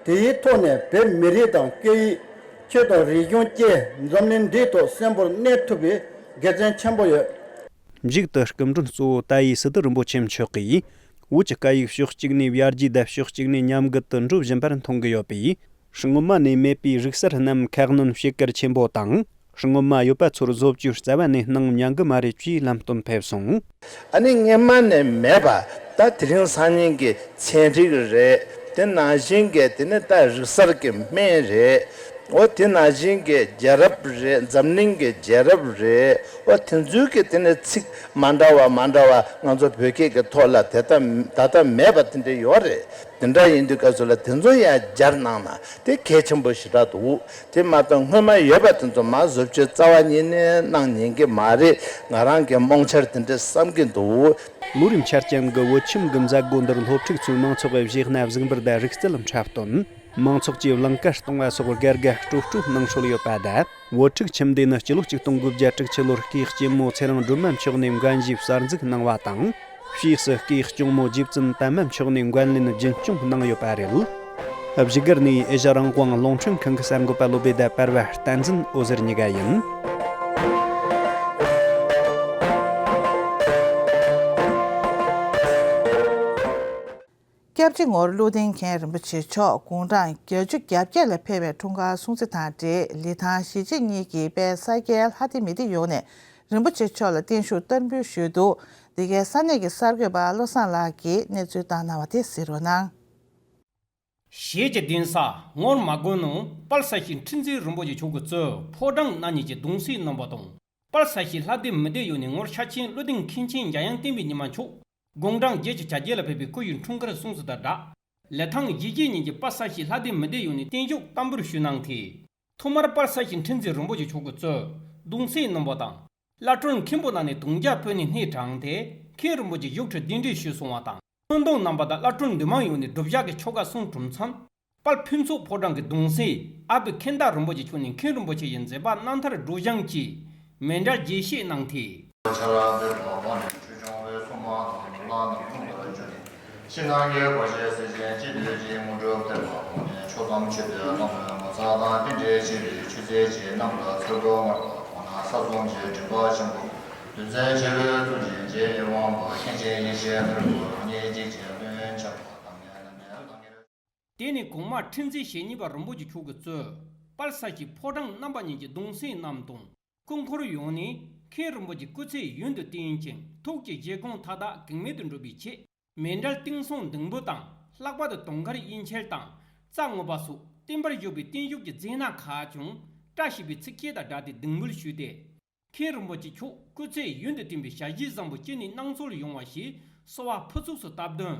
དེའི་ཐོག་ནས་བོད་མི་རིགས་དང་སྐད་ཡིག་ཆོས་དང་རིག་གཞུང་བཅས་འཛམ་གླིང་འདིའི་ཐོག་གསོན་པོར་གནས་ཐུབ་པའི་དགེ་མཚན་ཆེན་པོ་ཡོད། མཇུག་ཏུ་སྐུ་མགྲོན་གཙོ་བོ་ཏཱ་ཡེ་སི་ཏུ་རིན་པོ་ཆེ་མཆོག་གིས། བོད་ཀྱི་སྐད་ཡིག་ཕྱོགས་གཅིག་ནས་ཡར་རྒྱས་དང་ཕྱོགས་གཅིག་ནས་ཉམས་རྒུད་དུ་འགྲོ་བཞིན་པར་མཐོང་གི་ཡོད་པས། སྔོན་མ་ནས་མེད་པའི་རིག་གསར་རྣམས་ཁ་སྣོན་བྱེད་གལ་ཆེན་པོ་དང་། སྔོན་མ་ཡོད་པ་ཚོར་བཟོ་བཅོས་རྩ་བ་ནས་གནང་མྱང་གི་མ་རེད་ཅེས་ལམ་སྟོན་ཕེབས་སོང་། ཨ་ནི་སྔོན་མ་ནས་མེད་པ་ད་དེ་རིང་སང་ཉིན་གྱི་ཚན་རིག་རེད། དེ་ནང་བཞིན་གྱི་དེ་ནི་ད་རིག་གསར་གྱི་སྨན་རེད། འོ་དེ་ནང་བཞིན་གྱི་རྒྱལ་རབས་རེད། འཛམ་གླིང་གི་རྒྱལ་རབས་རེད། འོ་དེ་ཚོའི་གི་དེ་ནི་ཚིག་མ་འདྲ་བ་མ་འདྲ་བ་ང་ཚོ་བོད་སྐད་ཀྱི་ཐོག་ལ་དེ་ལྟ་ད་ལྟ་མེད་པ་དེ་འདྲ་ཡོད་རེད། དེ་འདྲ་ཡིན་དུས་སྐབས་སུ་ལ་དེ་ཚོ་ཡང་སྦྱར་གནང་ན་དེ་གལ་ཆེན་པོ་ཞེ་དྲག་འདུག་དེ་མ་གཏོགས་སྔོན་མ་ཡོད་པ་དེ་ཚོ་མར་བཟོ་བཅོས་རྩ་བ་ཉིད་ནས་གནང་ཉན་གྱི་མ་རེད། ང་རང་གི་རྨོངས་འཆར་དེ་འདྲ་བསམ་གྱི་འདུག་ལོ་རིམ་ཆ་རྐྱེན་གྱི་བོད་ཁྱིམ་གྱི་མཛད་སྒོ་འདིར་སློབ་ཕྲུག་ཚོའི་མང་ཚོགས་ཀྱི་གཞས་སྣ་གཟིགས་འབུལ་དང་རིག་རྩལ་འཁྲབ་སྟོན། མང་ཚོགས་ཀྱིས་བླངས་ཀ་གཏོང་བ་སོགས་སྒེར་ག་སྤྲོ་སྤྲོ་གནང་སྲོལ་ཡོད་པ་དང་། བོད་ཕྲུག་ཁྱིམ་སྡེ་ནི་སྤྱི་ལོ་གཅིག་སྟོང་དགུ་བརྒྱ་དྲུག་ཅུ་ལོར་སྐུའི་གཅེན་མོ་ཚེ་རིང་སྒྲོལ་མ་མཆོག་ནས་འགན་བཞེས་གསར་འཛུགས་གནང་བ་དང་། ཕྱིས་སུ་སྐུའི་གཅུང་མོ་རྗེ་བཙུན་པད་མ་མཆོག་ནས་འགན་ལེན་རྒྱུན་སྐྱོང་གནང་ཡོད་པ་རེད། བཞུགས་སྒར་ནས་ཨེ་ཤ་རང་དབང་རླུང་འཕྲིན་ཁང་གི་གསར་འགོད་པ་བློ་བདེ་དང་པར་བ་བསྟན་འཛིན་འོད་ཟེར་གཉིས་ཀ་ཡིན། སྐྱབས་རྗེ་ངོར་ཀླུ་ལྡིང་མཁན་རིན་པོ་ཆེ་མཆོག་དགུང་གྲངས་བརྒྱད་ཅུ་གྱ་བརྒྱད་ལ་ཕེབས་པའི་འཁྲུངས་སྐར་སྲུང་བརྩི་དང་འབྲེལ་ལི་ཐང་གཞིས་བྱེས་གཉིས་ཀྱི་དཔལ་ས་སྐྱའི་ལྷ་སྡེ་མི་སྡེ་ཡོངས་ནས་རིན་པོ་ཆེ་མཆོག་ལ་བརྟན་བཞུགས་བསྟར་འབུལ་ཞུས་འདུག་འདི་གའི་ས་གནས་ཀྱི་གསར་འགོད་པ་བློ་བཟང་ལགས་ཀྱིས་གནས་ཚུལ་བཏང་གནང་བ་དེ་གཟིགས་རོགས་གནང་། གཞིས་བྱེས་གདན་ས་ངོར་མ་དགོན་ནང་དཔལ་ས་སྐྱ་ཁྲི་འཛིན་རིན་པོ་ཆེ་མཆོག་གིས་གཙོས་ཕོ་བྲང་རྣམ་གཉིས་ཀྱི་གདུང་སྲས་རྣམ་པ་དང་། དཔལ་ས་སྐྱའི་ལྷ་སྡེ་མི་སྡེ་ཡོངས་ནས་ངོར་ཤ་ཆེན་ཀླུ་ལྡིང་མཁན་ཆེན་འཇམ་དབྱངས་བསྟན་པའི་ཉི་མ་མཆོག་དགུང་གྲངས་བརྒྱད་ཅུ་གྱ་བརྒྱད་ལ་ཕེབས་པའི་སྐུ་ཡི་འཁྲུངས་སྐར་སྲུང་བརྩི་དང་སྦྲགས། ལི་ཐང་གཞིས་བྱེས་གཉིས་ཀྱི་དཔལ་ས་སྐྱའི་ལྷ་སྡེ་མི་སྡེ་ཡོངས་ནས་བརྟན་བཞུགས་བསྟར་འབུལ་ཞུས་གནང་སྟེ། ཐོག་མར་དཔལ་ས་སྐྱ་ཁྲི་འཛིན་རིན་པོ་ཆེ་མཆོག་གིས་གཙོས་གདུང་སྲས་རྣམ་པ་དང་། བླ་སྤྲུལ་མཁན་པོ་རྣམས་ནས་དུང་རྒྱ་ཕུལ་ནས་སྣེ་དྲངས་ཏེ། མཁན་རིན་པོ་ཆེ་བཞུགས་ཁྲིར་གདན་འདྲེན་ཞུས་སོང་བ་དང་། ཁོན་སྡོང་རྣམ་པ་དང་བླ་སྤྲུལ་འདུས་མང་ཡོངས་ནས་སྒྲུབ་ཞག་གི་ཆོ་ག་གསུང་གྲུབ་མཚམས། དཔལ་ཕུན་ཚོགས་ཕོ་བྲང་གི་གདུང་སྲས་ཨ་བུ་མཁན་བདག་རིན་པོ་ཆེ་མཆོག་ནས་མཁན་རིན་པོ་ཆེ་ཡི་མཛད་པ་རྣམ་ཐར་སྒྲོག་སྦྱང་གིས་མཎྜལ་རྒྱས་བཤད་གནང་སྟེ། ཕྱག་ལ་འབུལ་བ་འོག་ནས་ཁྲུས་ཆུང་བའི་སྲུང་མ་དང་གླང་རྣམས་ཁོང་དུ་བཅུག་ནས་ཕྱི་ནང་གི་སྒོ་ཕྱེ་སེར་ཆེན་སྤྱི་བདུད་ཀྱི་དངོས་གྲུབ་སྟེར་བ་འོག་ནས་ཕྱོགས་ཙམ་མཆོད་པའི་སྔགས་ཀྱི་ངོ་མཚར་དང་རྟེན་འབྲེལ་ཆེ་བའི་མཆོད་རྫས་ཀྱི་རྣམ་པ་ཚོགས་ཀྱིས་བསྔགས་པ་འོག་ན་ས་གསུམ་གྱི་མགྲིན་པ་ཆེན་པོ་བདུད་རྩི་བྱེ་བའི་གཙུག་གི་རྗེ་ཡི་དབང་པོ་མཁན་ཆེན་ཡེ་ཤེས་ཕུར་བུ་རང་ཉིད་ཀྱི་རྗེ་བློན་ཆེན་པོ་དམ་ཡང་བླ་མའི་བླ་ངེས། དེ་ནས་གོང་མ་ཁྲི་འཛིན་ཞེ་གཉིས་པ་རིན་པོ་ཆེ་མཆོག་གིས་གཙོས་དཔལ་ས་སྐྱའི་ཕོ་བྲང་རྣམ་པ་གཉིས་ཀྱི་གདུང་སྲས་རྣམས་དང་། སྐུ་འཁོར་ཡོངས་ནས་མཁན་རིན་པོ་ཆེའི་སྐུ་ཚེ་ཡུན་དུ་བརྟན་ཅིང་ཐུགས་ཀྱི་བཞེད་དགོངས་མཐའ་དག་གེགས་མེད་དུ་འགྲུབ་པའི་ཆེད། མཎྜལ་བསྟན་སྲུང་སྡིང་པོ་དང་། ལྷག་པར་དུ་དུང་དཀར་གཡུ་འཁྱིལ་དང་རྩ་སྔོ་པ་སོགས་བརྟན་པར་བཞུགས་པའི་བརྟན་བཞུགས་ཀྱི་རྫས་སྣ་ཁག་ཀྱང་བཀྲ་ཤིས་པའི་ཚིག་བཅད་དང་སྦྲགས་ཏེ་སྡིགས་འབུལ་ཞུས་ཏེ། མཁན་རིན་པོ་ཆེ་མཆོག་སྐུ་ཚེ་ཡུན་དུ་བརྟན་པའི་ཞལ་བཞེས་བཟང་པོ་ཅི་ནུས་གནང་སྲོལ་ཡོང་བ་ཞིག་གསོལ་བ་ཕུར་ཚུགས་སུ་བཏབ་དོན།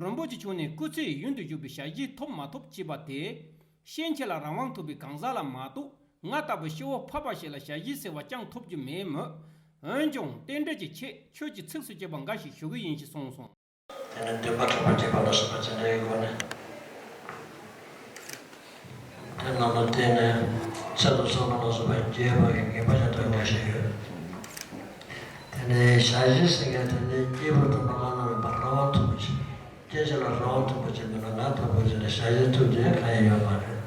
རིན་པོ་ཆེ་མཆོག་ནས་སྐུ་ཚེ་ཡུན་དུ་བཞུགས་པའི་ཞལ་བཞེས་ཐོབ་མ་ཐོབ་ཅེས་པ་དེ། ཤེས་འཆལ་ལ་རང་དབང་ཐོབ་པའི་གང་ཟག་ལ་མ་གཏོགས་ང་ལྟ་བུ་སྐྱེ་བོ་ཕལ་པ་ཞིག་ལ་ཞལ་བཞེས་ཟེར་བ་ཅང་ཐོབ་རྒྱུ་མེད་མོད། འོན་ཀྱང་རྟེན་འབྲེལ་གྱི་ཆེད་ཆོས་ཀྱི་ཚིགས་སུ་བཅད་པ་འགའ་ཞིག་ཞུ་གི་ཡིན་ཞེས་གསུངས་སོང་། དེ་ནས་འདུན་པ་དྲག་པོ་བསྐྱེད་པ་ལ་སོགས་པ་ཇི་འདྲའི་སྒོ་ནས། དེ་རྣམས་ལ་བརྟེན་ནས་ཚེ་དང་བསོད་ནམས་ལ་སོགས་པ་སྐྱེས་པ་ཡི་ངེས་པ་ཅན་དུ་འགྲོ་བཞིན་ཡོད། དེ་ནས་ཞལ་བཞེས་ཟེར་མཁན་དེ་ནི་སྐྱེས་བུ་དང་སློབ་མ་རྣམས་ལ་རང་དབང་ཐོབ་པ་ཅིག་སྐྱེ་ཅན་ལ་རང་དབང་ཐོབ་པ་ཅིག་མིན་ན་ང་ལྟ་བུ་ཅིག་ལ་ཞལ་བཞེས་ཐུབ་རྒྱུ་གང་ཡང་ཡོད་མ་རེད།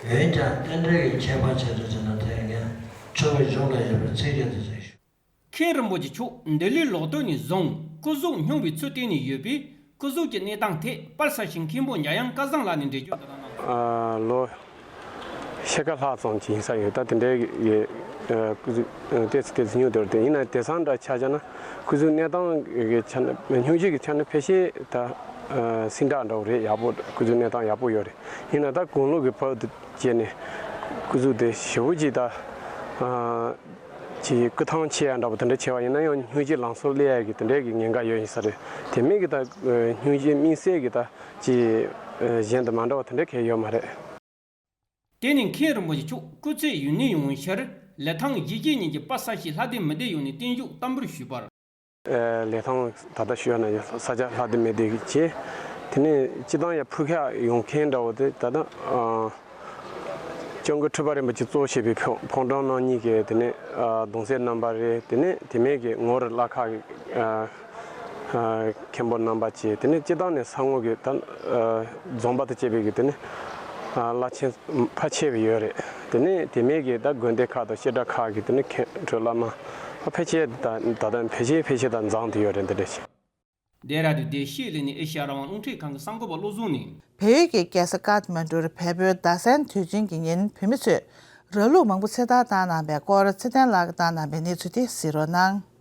འོན་ཀྱང་རྟེན་འབྲེལ་གྱི་ཁྱད་པར་ཆེད་དུ་བྱས་ན་དེ་ངས་ཆོ་གའི་གཞུང་ན་ཡོད་པའི་ཚིགས་བཅད་དེ་ཅིག་ཞུ། མཁན་རིན་པོ་ཆེ་མཆོག་འདི་ལོའི་ལོ་སྟོད་ནས་བཟུང་སྐུ་གཟུགས་སྙོམས་པའི་ཚུལ་བསྟན་ནས་ཡོད་པས། སྐུ་གཟུགས་ཀྱི་གནས་སྟངས་ཐད་དཔལ་ས་སྐྱའི་མཁན་པོ་འཇམ་དབྱངས་སྐལ་བཟང་ལགས་ནས་འགྲེལ་བརྗོད་དེ་དག་གནང་། ཨ། ལོ་ཕྱེད་ཀ་ལྷག་ཙམ་ཅིག་ཡིན་ས་ཡོད། ད་དེ་འདྲའི་ཡོད། ཨ་སྐུ་གཟུགས་ཨ་ཏོག་ཙམ་ཏོག་ཙམ་ཉུང་དུ་རེད། དེ་ཡིན་ན་དེང་སང་འདྲ་ཆ་བཞག་ན་སྐུ་གཟུགས་གནས་སྟངས་ཀྱི་ཆ་ནས་སྙུང་གཞི་གི་ཆ་ནས་ཕལ་ཆེར་ད་ཨ་སིང་དྲག་འདྲ་བོ་རེད། ཡག་པོ་སྐུ་གཟུགས་གནས་སྟངས་ཡག་པོ་ཡོད་རེད། ཡིན་ན་ད་དགུང་ལོ་གི་བབ་དེ་བྱས་ནས་སྐུ་གཟུགས་དེ་ཞེ་པོ་ཅིག་ད་ཨ་ཅིག་སྐུ་ཐང་ཆད་ཡ་འདྲ་པོ་དེ་འདྲ་བྱས་པ་ཡིན་ན་ཡང་སྙུང་གཞི་ལང་ཚོ་སླེབས་ཡ་གི་དེ་འདྲའི་གི་ཉེན་ཁ་ཡོད་ཡིན་ས་རེད། དེ་མིན་གི་ད་ཨ་སྙུང་གཞི་དམིགས་བསལ་གི་ད་ཅིག་ཨ་གཞན་དང་མ་འདྲ་བ་དེ་འདྲ་གང་ཡང་ཡོད་མ་རེད། དེ་ནས་མཁན་རིན་པོ་ཆེ་མཆོག་སྐུ་ཚེ་ཡུན་གནས་ཡོང་བའི་ཕྱིར་ལི་ཐང་གི་རྗེ་བཅས་ཉིད་ཀྱི་དཔལ་ས་གཞི་ལྷ་སྡེ་མི་སྡེ་ཡོངས་ནས་བརྟན་བཞུགས་བསྟར་འབུལ་ཞུས་པར། ཨ་ལི་ཐང་ད་ལྟ་ཞུ་ཡ་ན་ཡང་ས་སྐྱ་ལྷ་སྡེ་མི་སྡེ་གི་བྱས། དེ་ནས་སྤྱི་བཏང་ཡང་ཕུལ་ཁ་ཡོང་མཁན་འདྲ་བོ་དེ་ད་ལྟ་ཨ་སྐྱབས་མགོན་ཁྲི་པ་རིན་པོ་ཆེ་གཙོ་བྱས་པའི་ཕོ་ཕོ་བྲང་རྣམ་གཉིས་ཀྱི་དེ་ནས་ཨ་གདུང་སྲས་རྣམ་པ་རེད། དེ་ནས་དེ་མིན་གྱི་ངོར་བླ་ཁག་གི་ཨ་ཨ་མཁན་པོ་རྣམ་པ་བཅས། དེ་ནས་སྤྱི་བཏང་ནས་ས་ངོས་ཀྱི་ད་ཨ་རྫོང་པ་དང་བཅས་པའི་གི་དེ་ནས་ཨ་བླ་ཆེན་ཕལ་ཆེ་བ་ཡོད་རེད། དེ་ནས་དེ་མིན་གྱི་ད་དགོན་སྡེ་ཁག་དང་བཤད་གྲྭ་ཁག་གི་དེ་ནས་མཁན་གྲུབ་བླ་མ་ཕལ་ཆེར་ད་ད་ལྟ་ཕལ་ཆེར་ཕལ་ཆེར་ད་འཛོམས་ཏེ་ཡོད་རེད། འདི་འདྲ་ཞིག་འདི་ར་དུ་བདེ་སྐྱིད་གླིང་ནས་ཨེ་ཤ་ཡ་རང་དབང་རླུང་འཕྲིན་ཁང་གི་གསར་འགོད་པ་བློ་བཟང་ནས། བལ་ཡུལ་གྱི་རྒྱལ་ས་ཀཏ་མན་ཌུར་བལ་པོའི་ཟླ་མཚན་དུས་ཆེན་གྱི་ཉིན་བོད་མི་ཚོས་ར་ལུག་མང་པོ་ཚེ་ཐར་བཏང་གནང་བའི་སྐོར་ཚེ་བརྟན་ལགས་ཀྱིས་བཏང་གནང་བའི་གནས་ཚུལ་དེ་གཟིགས་རོགས་གནང་།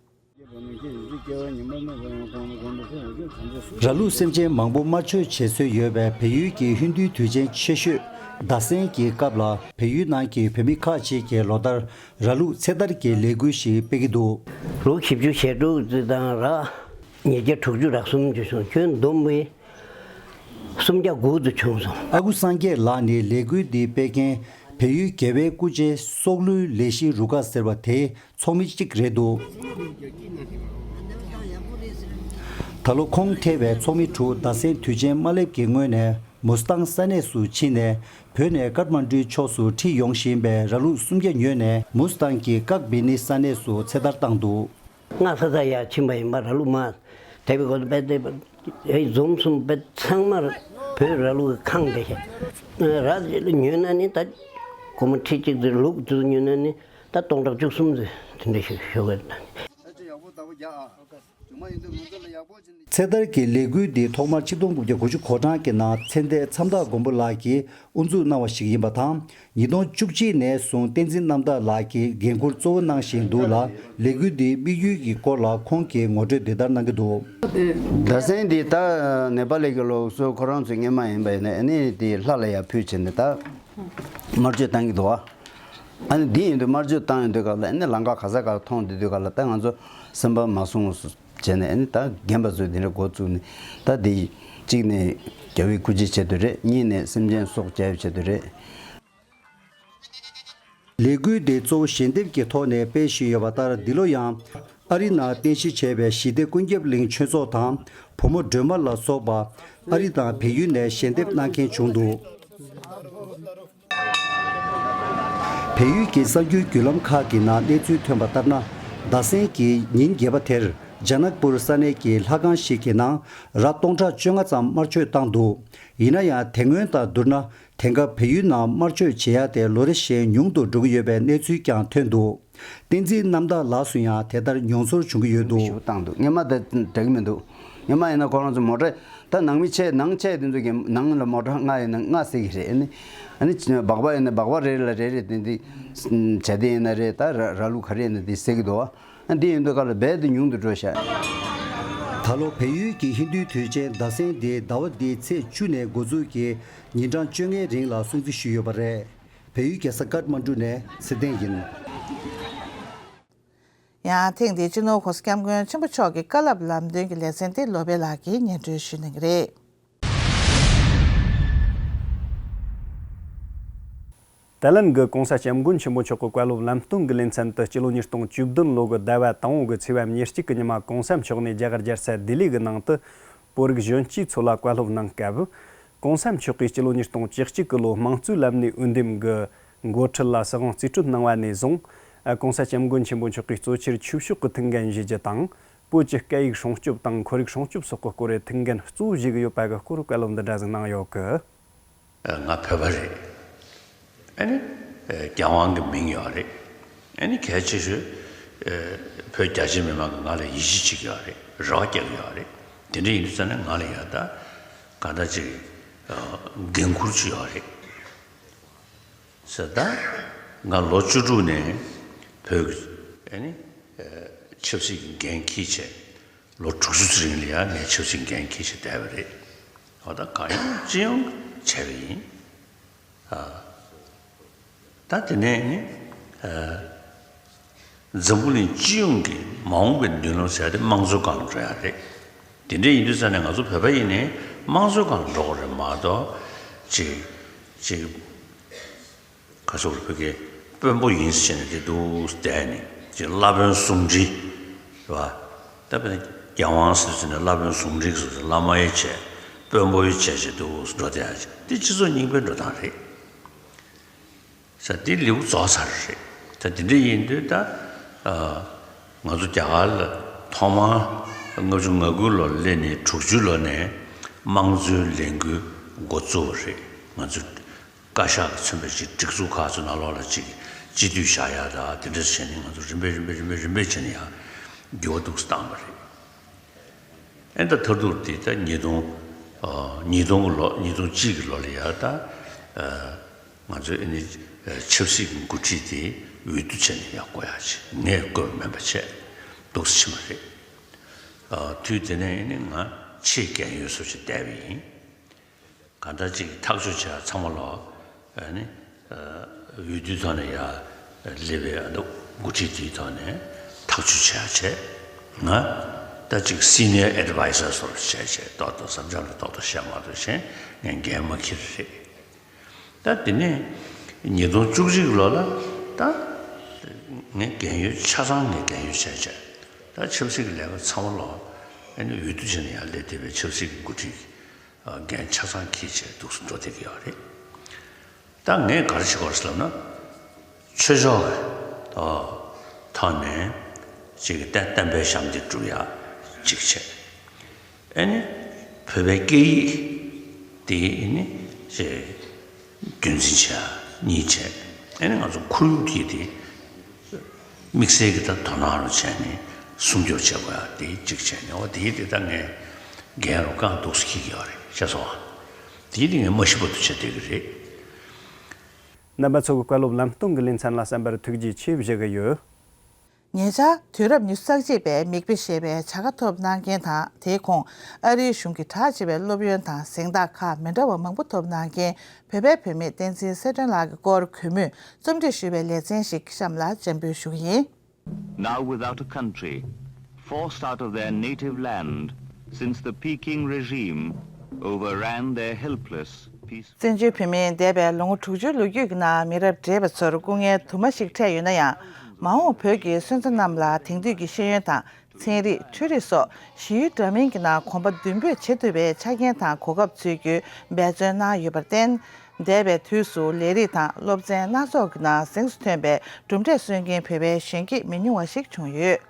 ར་ལུག་སེམས་ཅན་མང་པོ་དམར་མཆོད་བྱེད་སྲོལ་ཡོད་པའི་བལ་ཡུལ་གྱི་ཧིན་རྡུའི་དུས་ཆེན་ཆེ་ཤོས་ཟླ་མཚན་གྱི་སྐབས་ལ་བལ་ཡུལ་ནང་གི་བོད་མི་ཁག་ཅིག་གིས་ལོ་ལྟར་ར་ལུག་ཚེ་ཐར་གྱི་ལས་འགུལ་ཞིག་སྤེལ་གྱི་འདུག་ལུག་བཞི་བཅུ་ཞེ་དྲུག་ཙམ་དང་ར་ཉིས་བརྒྱ་དྲུག་ཅུ་རག་གསུམ་ཅུ་སོང་། ཁྱོན་བསྡོམས་པས་སུམ་བརྒྱ་དགུ་ཙམ་བྱུང་སོང་། ཨ་ཁུ་སངས་རྒྱས་ལགས་ནི་ལས་འགུལ་འདི་སྤེལ་མཁན་བལ་ཡུལ་རྒྱལ་བའི་སྐུ་ཕྱྭའི་སྲོག་བླུའི་ལས་གཞི་རུ་ཁག་ཟེར་བ་དེའི་ཚོགས་མི་གཅིག་རེད་འདུག་ད་ལོ་ཁོང་ཐེ་བའི་ཚོགས་མི་དྲུག་ཟླ་མཚན་དུས་ཆེན་མ་སླེབས་ཀྱི་སྔོན་ནས་མུ་སི་ཐང་ས་གནས་སུ་ཕྱིན་ནས་བོད་ནས་ཀཏ་མན་ཌུའི་ཕྱོགས་སུ་ཁྲིད་ཡོང་བཞིན་པའི་ར་ལུག་སུམ་བརྒྱ་ཉོས་ནས་མུ་སི་ཐང་གི་ཀག་བི་ནི་ས་གནས་སུ་ཚེ་ཐར་བཏང་འདུག་སྔ་ས་ས་ཡར་ཕྱིན་པ་ཡིན་པ། ར་ལུག་མ་དེ་བའི་གོ་ལ་པད་དེ་ཨེ་འཛོམས་གསུམ་པད་ཚང་མར་བོད་ར་ལུག་གི་ཁང་དེ་བྱས། ར་ཉོས་ན་ནི་ད་སྒོར་མོ་ཁྲི་གཅིག་ཙམ། ལུག་དེ་ཉོས་ན་ནི་ད་སྟོང་ཕྲག་བཅུ་གསུམ་ཙམ་དེ་འདྲ་ཞིག་ཞོགས་པ་དང་། ཚེ་ཐར་གྱི་ལས་འགུལ་འདི་ཐོག་མར་ཆིག་སྟོང་དགུ་བརྒྱ་དགུ་ཅུ་གོ་གྲངས་ཀྱི་ནང་ཚེ་འདས་མཚམས་བདག་མགོན་པོ་ལགས་ཀྱིས་དབུ་འཛུགས་གནང་བ་ཞིག་ཡིན་པ་དང་། ཉིས་སྟོང་བཅུ་གཅིག་ནས་བཟུང་བསྟན་འཛིན་རྣམ་དག་ལགས་ཀྱིས་འགན་འཁུར་གཙོ་བོ་གནང་བཞིན་འདུག་ལ། ལས་འགུལ་འདིའི་དམིགས་ཡུལ་གྱི་སྐོར་ལ་ཁོང་གིས་ངོ་སྤྲོད་འདི་ལྟར་གནང་གི་འདུག་ཟླ་མཚན་འདི་ད་ནེ་པ་ལི་གི་ལུགས་སྲོལ་ཁོ་རང་ཚོའི་སྔོན་མ་ཡིན་པ་ཡིན་ན་ཨ་ནི་དེ་ལྷ་ལ་ཡར་ཕུལ་བྱས་ནས་ད་དམར་མཆོད་བཏང་གི་འདུག་བ། ཨ་ནི་འདི་ཡིན་དུས་དམར་མཆོད་བཏང་ཡོང་དུས་སྐབས་ལ་ཨ་ནི་ལམ་ཁ་ག་ས་ག་མཐོང་བསྡད་དུས་སྐབས་ལ་ད་ང་ཚོ་སེམས་པ་མ་བཟང་བྱས་ནས་ཨ་ནི་ད་རྒན་པ་ཚོས་འདི་འདྲ་འགོ་བཙུགས་ནས་ད་འདི་གཅིག་ནས་རྒྱལ་བའི་སྐུ་ཕྱྭའི་ཆེད་དུ་རེད། གཉིས་ནས་སེམས་ཅན་སྲོག་བསྐྱབ་ཡའི་ཆེད་དུ་རེད། ལས་འགུལ་འདི་གཙོ་བོ་ཞལ་འདེབས་ཀྱི་ཐོག་ནས་སྤེལ་བཞིན་ཡོད་པ་ལྟར། འདི་ལོ་ཡང་ཨ་རི་ནང་རྟེན་གཞི་བྱས་པའི་ཞི་བདེ་ཀུན་ཁྱབ་གླིང་ཆོས་ཚོགས་དང་བུ་མོ་སྒྲོལ་མ་ལ་སོགས་པ་ཨ་རི་དང་བལ་ཡུལ་ནས་ཞལ་འདེབས་གནང་མཁན་བྱུང་འདུག་བལ་ཡུལ་གྱི་གསར་འགྱུར་བརྒྱུད་ལམ་ཁག་གི་ནང་གནས་ཚུལ་ཐོན་པ་ལྟར་ན། ཟླ་མཚན་གྱི་ཉིན་བརྒྱད་པ་དེར་ཇ་ནག་པུར་ས་གནས་ཀྱི་ལྷ་ཁང་ཞིག་གི་ནང་ར་སྟོང་ཕྲག་བཅོ་ལྔ་ཙམ་དམར་མཆོད་བཏང་འདུག་ཡིན་ན་ཡང་དེ་སྔོན་དང་བསྡུར་ན། དེང་སྐབས་བལ་ཡུལ་ནང་དམར་མཆོད་བྱེད་ཡ་དེ་ལོ་རེ་བཞིན་ཉུང་དུ་འགྲོ་གི་ཡོད་པའི་གནས་ཚུལ་ཀྱང་ཐོན་འདུག་བསྟན་འཛིན་རྣམ་དག་ལགས་སུ་ཡང་དེ་ལྟར་མྱོང་ཚོར་བྱུང་གི་ཡོད་འདུག་ཞུ་བཏང་འདུག་སྔོན་མ་དེ་འདྲ་གི་མི་འདུག་སྔོན་མ་ཡིན་ན་ཁོ་རང་ཚོ་མོ་ཊ་ད་ནང་མི་ཆེ་ནང་ཆེ་དེ་ཚོ་གི་ནང་ལ་མོ་ཊ་ལྔ་ཡིན་ན་ལྔ་བསད་ཀྱི་རེད། ཨ་ནི་ཨ་ནི་སྦག་སྦག་ཡིན་ན་སྦག་སྦག་རེ་རེ་ལ་རེ་རེ་དེ་འདི་བྱ་དེ་ཡིན་ན་རེད། ད་ར་ར་ལུག་ག་རེ་ཡིན་ན་དེ་བསད་ཀྱི་འདུག་ཨ་འདི་ཡིན་དུས་སྐབས་ལ་རྦད་དེ་ཉུང་དུ་འགྲོ་ཤག་ད་ལོ་བལ་ཡུལ་གྱི་ཧིན་རྡུའི་དུས་ཆེན་ཟླ་མཚན་འདི་ཟླ་བ་འདིའི་ཚེས་བཅུ་ནས་འགོ་འཛུགས་ཀྱིས་ཉིན་གྲངས་བཅོ་ལྔའི་རིང་ལ་སྲུང་བརྩི་ཞུས་ཡོད་པ་རེད། བལ་ཡུལ་རྒྱལ་ས་ཀཏ་མན་ཌུ་ནས་ཚེ་བརྟན་ཡིན། ཡང་ཐེངས་འདིའི་སྤྱི་ནོར་༸གོང་ས་༸སྐྱབས་མགོན་ཆེན་པོ་མཆོག་གི་བཀའ་སློབ་ལམ་སྟོན་གྱི་ལེ་ཚན་དེ་བློ་བྷེ་ལགས་ཀྱིས་སྙན་སྒྲོན་ཞུ་གནང་གི་རེད། ཏཱ་ལན་གྱི་༸གོང་ས་༸སྐྱབས་མགོན་ཆེན་པོ་མཆོག་གི་བཀའ་སློབ་ལམ་སྟོན་གྱི་ལེ་ཚན་དུ་སྤྱི་ལོ་ཉིས་སྟོང་བཅུ་བདུན་ལོ་གི་ཟླ་བ་དང་པོ་གི་ཚེས་པ་ཉེར་གཅིག་གི་ཉི་མ་༸གོང་ས་མཆོག་ནས་རྒྱ་གར་རྒྱལ་ས་ལྡི་ལི་གི་ནང་དུ་བོད་རིགས་གཞོན་སྐྱེས་ཚོ་ལ་བཀའ་སློབ་གནང་སྐབས། ༸གོང་ས་མཆོག་གིས་སྤྱི་ལོ་ཉིས་སྟོང་བཅུ་གཅིག་གི་ལོ་དམངས་གཙོའི་ལམ་ནས་འོས་འདེམས་ཀྱི་འགོ་ཁྲིད་ལ་སྲིད་དབང་རྩིས་སྤྲོད་གནང་བ་ནས་བཟུང་༸གོང་ས་༸སྐྱབས་མགོན་ཆེན་པོ་མཆོག་གིས་གཙོ་ཆེར་ཆོས་ཕྱོགས་ཀྱི་ཐུགས་འགན་བཞེས་རྒྱུ་དང་། བོད་ཀྱི་སྐད་ཡིག་སྲུང་སྐྱོབ་དང་ཁོར་ཡུག་སྲུང་སྐྱོབ་སོགས་ཀྱི་སྐོར་ཐུགས་འགན་གཙོ་བོ་བཞེས་ཀྱི་ཡོད་པ་གི་སྐོར་བཀའ་སློབ་འདི་འདྲ་ཟིག་གནང་ཡོད་གི། ང་བོད་པ་རེད། ཨ་ནི་རྒྱལ་དབང་གི་མིང་ཡོད་རེད། ཨ་ནི་གལ་ཆེ་ཤོས་བོད་རྒྱ་ཆེ་མི་མང་གིས་ང་ལ་ཡིད་ཆེས་བྱེད་ཀྱི་ཡོད་རེད། རེ་བ་རྒྱག་གི་ཡོད་རེད། དེ་འདྲ་ཡིན་དུས་ཙང་ནས་ང་ལ་ཡང་ད་ག་འདྲ་ཅིག་འགན་ཁུར་ཅིག་ཡོད་རེད་ཟེར། ད་ང་ལོ་བཅུ་དྲུག་ནས་ བོད་ཀྱི་ཨ་ནི་ཆབ་སྲིད་ཀྱི་འགན་འཁྱེར་བྱས། ལོ་དྲུག་ཅུ་ཙམ་རིང་ལ་ཡང་ངས་ཆབ་སྲིད་འགན་འཁྱེར་བྱས་བསྡད་པ་རེད། འོ་ད་གང་ཡོང་ཅི་ཡོང་བྱས་པ་ཡིན། ད་དེ་ནས་ནི་འཛམ་བུ་གླིང་སྤྱི་ཡོངས་ཀྱི་མ་འོངས་པའི་མདུན་ལམ་ཟེར་ཡ་དེ་དམངས་གཙོའི་སྒང་ལ་འགྲོ་ཡ་རེད། དེ་འདྲ་ཡིན་དུས་ཙང་ནས་ང་ཚོ་བོད་པ་ཡིན་ནའི་དམངས་གཙོའི་སྒང་ལ་འགྲོ་དགོས་རེད་མ་གཏོགས། ཅིག་ཅིག་ག་ཚོད་བོད་སྐད་དཔོན་པོ་ཡིན་ཟེར་ནས་དེ་འདུག་བསྡད་ནས་ཅིག་བླ་དཔོན་ཟུང་འབྲེལ་རེད་བ། ད་དཔེར་ན་རྒྱལ་དབང་ཟེར་ཟེར་ནས་བླ་དཔོན་ཟུང་འབྲེལ་གྱི་བཟོ་ཟེར་བླ་མ་ཡི་བྱས་དཔོན་པོ་ཡི་བྱས་བྱས་འདུག་འགྲོ་བསྡད་ཡ་ཅིག་དེ་སྤྱི་ཚོགས་རྙིང་པའི་འགྲོ་སྟངས་རེད། ས་དེ་ལེའུ་རྫོགས་ཚར་རེད། ད་དེ་འདྲ་ཡིན་དུས་ད་ང་ཚོ་རྒྱ་གར་ལ་ཐོག་མར་ལྔ་བཅུ་ང་དགུ་ལོར་སླེབས་ནས་དྲུག་ཅུ་ལོ་ནས་དམངས་གཙོའི་ལས་འགུལ་འགོ་བཙུགས་པ་རེད། ང་ཚོ་བཀའ་ཤག་གིས་མཚོན་པའི་ཅིག་སྒྲིག་འཛུགས་ཁག་ཚོ་ནང་ལོགས་ལ་ཅིག་སྤྱི་འཐུས་བཞག་ཡ་དང་དེ་འདྲ་བྱས་ནས་ང་ཚོ་རིམ་པས་རིམ་པས་རིམ་པས་རིམ་པས་བྱས་ནས་ཡང་འགྱུར་བ་འདུག་སེ་བཏང་བ་རེད། ཨེ་ད་མཐར་ཐུག་དེ་ད་ཉིས་སྟོང་ཉིས་སྟོང་གི་ལོ་ཉིས་སྟོང་གཅིག་གི་ལོ་ལ་ཡ་ད་ང་ཚོའི་ཨ་ནི་ཆབ་སྲིད་ཀྱི་འགོ་ཁྲིད་དེ་འོས་བསྡུ་བྱས་ནས་ཡར་བསྐོ་ཡག་ཅིག་ངས་བསྐོས་པ་མིན་པ་བྱས་འདུག་སེ་ཕྱིན་པ་རེད། དུས་དེ་ནས་ཨ་ནི་ང་ཆེས་རྒན་ཡོལ་བཟོ་ཅིག་བསྡད་པ་ཡིན། གང་ལྟར་ཅིག་ཐག་གཅོད་བྱས་ཚང་མ་ལོག་ཨ་ནི་འོས་བསྡུའི་ཐོག་ནས་ཡར་སླེབས་པའི་ཨ་ནི་འགོ་ཁྲིད་དེའི་ཐོག་ནས་ཐག་གཅོད་བྱས་བྱས་ང་ད་ཅིག་སི་ནི་ཡར་ཨེ་ཌི་ཝའི་ཟར་བཟོ་བྱས་བྱས་ཏོག་ཏོག་བསམ་འཆར་ལ་ཏོག་ཏོག་བཤད་མ་གཏོགས་གཞན་ངས་འགན་མ་འཁྱེར་རེད། ད་དེ་ནས་ཉིས་སྟོང་བཅུ་གཅིག་ལོ་ལ་ད་ངས་རྒན་ཡོལ་ཆ་ཚང་ངས་རྒན་ཡོལ་བྱས་བྱས་ད་ཆབ་སྲིད་ཀྱི་ལས་ཀ་ཚང་མ་ལོག་ཨ་ནི་འོས་བསྡུ་བྱས་ནས་ཡར་སླེབས་བསྡད་པའི་ཆབ་སྲིད་ཀྱི་འགོ་ཁྲིད་འགན་ཆ་ཚང་འཁྱེར་བྱས་འདུག་སེ་འགྲོ་བསྡད་ཀྱི་ཡོད་རེད། ད་ངས་ག་རེ་བྱེད་དགོས་རེད་ཟེར་ལབ་ན། ཆོས་ཕྱོགས་ཀྱི་ཐོག་ནས་ཅིག་གི་བསྟན་བསྟན་པའི་ཞབས་འདེགས་སྒྲུབ་ཡ་གཅིག་བྱས། ཨ་ནི་བོད་པའི་སྐད་ཡིག་དེ་ཨ་ནི་ཅིག་རྒྱུན་འཛིན་བྱེད་ཡ་གཉིས་བྱས། ཨ་ནི་ང་ཚོ་ཁོར་ཡུག་དེ་དེ་དམིགས་བསལ་གྱི་ད་དོ་སྣང་རུ་བྱས་ནས་སྲུང་སྐྱོབ་བྱེད་དགོས་ཡ་དེ་གཅིག་བྱས་ནས་འོ་དེ་དེ་ད་ངས་རྒན་རུ་རྐང་འདུག་སེ་འཁྱེར་གྱི་ཡོད་རེད་ཤེས་སོང་ཨ། དེ་དེ་ངས་མ་ཤི་བར་དུ་བྱེད་བསྡད་ཀྱི་རེད། རྣམ་པ་ཚོ་གི་བཀའ་སློབ་ལམ་སྟོན་གྱི་ལེ་ཚན་ལ་གསན་པར་ཐུགས་རྗེ་ཆེ་ཞུ་གི་ཡོད། ཉེ་ཆར་དུས་རབས་ཉི་ཤུ་རྩ་གཅིག་པའི་མིག་དཔེ་ཞེས་པའི་བྱ་དགའ་ཐོབ་གནང་མཁན་དང་དེའི་གོང་ཨ་རིའི་གཞུང་གི་གྲགས་ཆེ་བའི་སློབ་ཡོན་དང་གཟེངས་རྟགས་ཁག་མི་འདྲ་བ་མང་པོ་ཐོབ་གནང་མཁན་བོད་པའི་བུད་མེད་བསྟན་འཛིན་གསལ་སྒྲོན་ལགས་ཀྱི་སྐོར་གུས་མོས་རྩོམ་སྒྲིག་ཞུས་པའི་ལེ་ཚན་ཞིག་གཤམ་ལ་སྤྱན་འབུལ་ཞུ་གི་ཡིན། Now without a country, forced out of their native land since the Peking regime overran their helpless, peace- བཙན་བྱོལ་བོད་མིའི་འདས་པའི་ལོ་ངོ་དྲུག་ཅུའི་ལོ་རྒྱུས་ཀྱི་ནང་མི་རབས་བགྲེས་པ་ཚོར་སྐུ་ངལ་དུ་མ་ཞིག་འཕྲད་ཡོད་ན་ཡང་། མ་འོངས་བོད་ཀྱི་སོན་རྩ་རྣམས་ལ་དེང་དུས་ཀྱི་ཤེས་ཡོན་དང་། ཚན་རིག་འཕྲུལ་རིག་སོགས་གཞི་ཡུལ་འདྲ་མིན་གྱི་ནང་གོམ་པ་མདུན་སྤོས་བྱེད་ཐུབ་པའི་ཆ་རྐྱེན་དང་གོ་སྐབས་འཚོལ་རྒྱུའི་འབད་བརྩོན་གནང་ཡོད་པར་བརྟེན། འདས་པའི་དུས་སུ་ལས་རིགས་དང་སློབ་ཚན་སྣ་ཚོགས་ཀྱི་ནང་གཟེངས་སུ་ཐོན་པའི་གྲུབ་འབྲས་སོན་མཁན་བོད་པའི་གཞོན་སྐྱེས་མི་ཉུང་བ་ཞིག་བྱུང་ཡོད།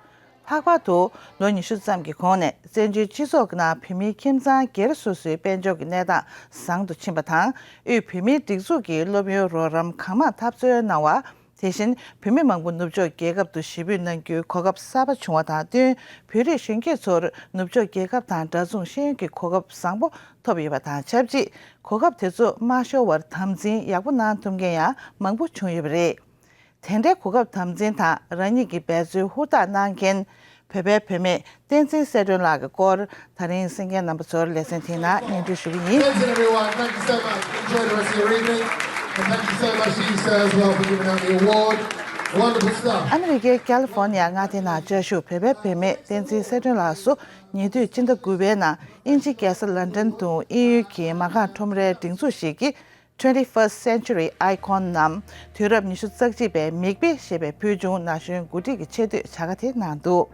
ལྷག་པར་དུ་ལོ་ཉི་ཤུ་ཙམ་གྱི་གོང་ནས་བཙན་བྱོལ་སྤྱི་ཚོགས་ཀྱི་ནང་བོད་མིའི་ཁྱིམ་ཚང་སྒེར་སོ་སོའི་དཔལ་འབྱོར་གྱི་གནས་སྟངས་བཟང་དུ་ཕྱིན་པ་དང་། དབུས་བོད་མིའི་སྒྲིག་འཛུགས་ཀྱི་སློབ་ཡོན་རོགས་རམ་གང་མང་ཐབས་འཚོལ་གནང་བ། དེ་བཞིན་བོད་མི་མང་པོ་ནུབ་ཕྱོགས་རྒྱལ་ཁབ་ཏུ་གཞིས་སྤོས་གནང་རྒྱུའི་གོ་སྐབས་གསར་པ་བྱུང་བ་དང་བསྟུན། བོད་རིགས་གཞོན་སྐྱེས་ཚོར་ནུབ་ཕྱོགས་རྒྱལ་ཁབ་དང་འདྲ་མཚུངས་ཤེས་ཡོན་གྱི་གོ་སྐབས་བཟང་པོ་ཐོབ་ཡོད་པ་དང་ཆབས་ཅིག་གོ་སྐབས་དེ་ཚོ་མ་ཤོར་བར་དམ་འཛིན་ཡག་པོ་གནང་ཐུབ་མཁན་ཡང་མང་པོ་བྱུང་ཡོད་པ་རེད། དེ་འདྲའི་གོ་སྐབས་དམ་འཛིན་དང་རང་ཉིད་ཀྱི་འབད་བརྩོན་ཧུར་ཐག་གནང་མཁན། བོད་པའི་བུད་མེད་བསྟན་འཛིན་གསལ་སྒྲོན་ལགས་ཀྱི་སྐོར་ད་རིང་གསན་མཁན་རྣམ་པ་ཚོར་ལེ་ཚན་དེའི་ནང་སྙན་སྒྲོན་ཞུ་གི་ཡིན། Thanks everyone. Thank you so much. Enjoy the rest of your evening. And thank you so much to you, sir, as well, for giving out the award. Wonderful stuff. ཨ་མི་རི་ཀའི་ཀ་ལི་ཧྥོར་ནི་ཡ་མངའ་སྡེའི་ནང་བཅའ་བཞུགས་བོད་པའི་བུད་མེད་བསྟན་འཛིན་གསལ་སྒྲོན་ལགས་སུ་ཉེ་དུས་སྤྱི་ཟླ་དགུ་པའི་ནང་དབྱིན་ཇིའི་རྒྱལ་ས་ལན་ཌན་དུ་དབྱིན་ཡུལ་གྱི་མ་རྐང་ཁྲོམ་རའི་སྒྲིག་འཛུགས་ཤིག་གིས། Twenty-first Century Icon ནམ་དུས་རབས་ཉི་ཤུ་རྩ་གཅིག་པའི་མིག་དཔེ་ཞེས་པའི་ཕུལ་བྱུང་ན་གཞོན་འགོ་ཁྲིད་ཀྱི་ཆེ་བསྟོད་བྱ་དགའ་དེ་གནང་འདུག་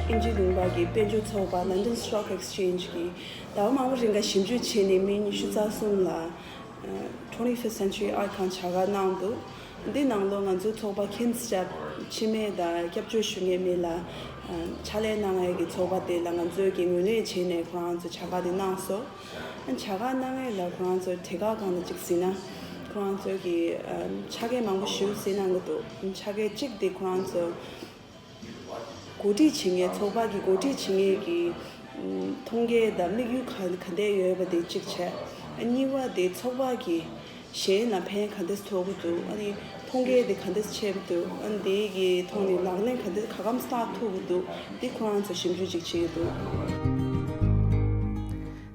དབྱིན་ཇི་ལུང་པ་གི་དཔལ་འབྱོར་ཚོགས་པ་London Stock Exchange གིས་ཟླ་བ་མང་པོ་རིང་ག་ཞིབ་འཇུག་བྱས་ནས་མི་ཉི་ཤུ་རྩ་གསུམ་ལ་Twenty-first Century Icon བྱ་དགའ་གནང་འདུག་འདི་ནང་ལོ་ང་ཚོའི་ཚོགས་པ་ཁྱིམ་སྤྱི་མེད་དང་སྐྱབས་བཅོལ་ཞུ་མཁན་མི་ལ་ཕྱག་ལས་གནང་ཡས་ཀྱི་ཚོགས་པ་དེ་ལ་ང་ཚོས་ཀྱི་ངོས་ལེན་བྱས་ནས་ཁོ་རང་ཚོ་བྱ་དགའ་དེ་གནང་སོང་། བྱ་དགའ་གནང་ཡས་ལ་ཁོ་རང་ཚོ་དེ་ག་གང་ལ་གཅིག་ཟིན་ན་ཁོ་རང་ཚོས་ཀྱི་ཕྱག་ལས་མང་པོ་ཞིག་གཟིགས་གནང་གི་འདུག་ཕྱག་ལས་གཅིག་དེ་ཁོ་རང་ཚོ་འགོ་ཁྲིད་བྱེད་མཁན་ཚོགས་པ་གི་འགོ་ཁྲིད་བྱེད་མཁན་གྱི་མཐོང་རྒྱ་དང་དམིགས་ཡུལ་ག་ག་འདྲ་ཡོད་པ་དེ་གཅིག་བྱས། གཉིས་པ་དེ་ཚོགས་པ་གི་ གཞན་ལ་ཕན་ག་འདྲས་ཐོགས་ཀྱི་འདུག་ཨ་ནི་མཐོང་རྒྱ་དེ་ག་འདྲས་ཆེ་གི་འདུག་ཨ་ནི་དེ་གི་ཐོག་ནས་ལག་ལེན་ག་འདྲས་ག་གམ་སྟག་ཐུབ་ཀྱི་འདུག་དེ་ཁོ་རང་ཚོ་ཞིབ་འཇུག་ཅིག་བྱེད་ཀྱི་འདུག་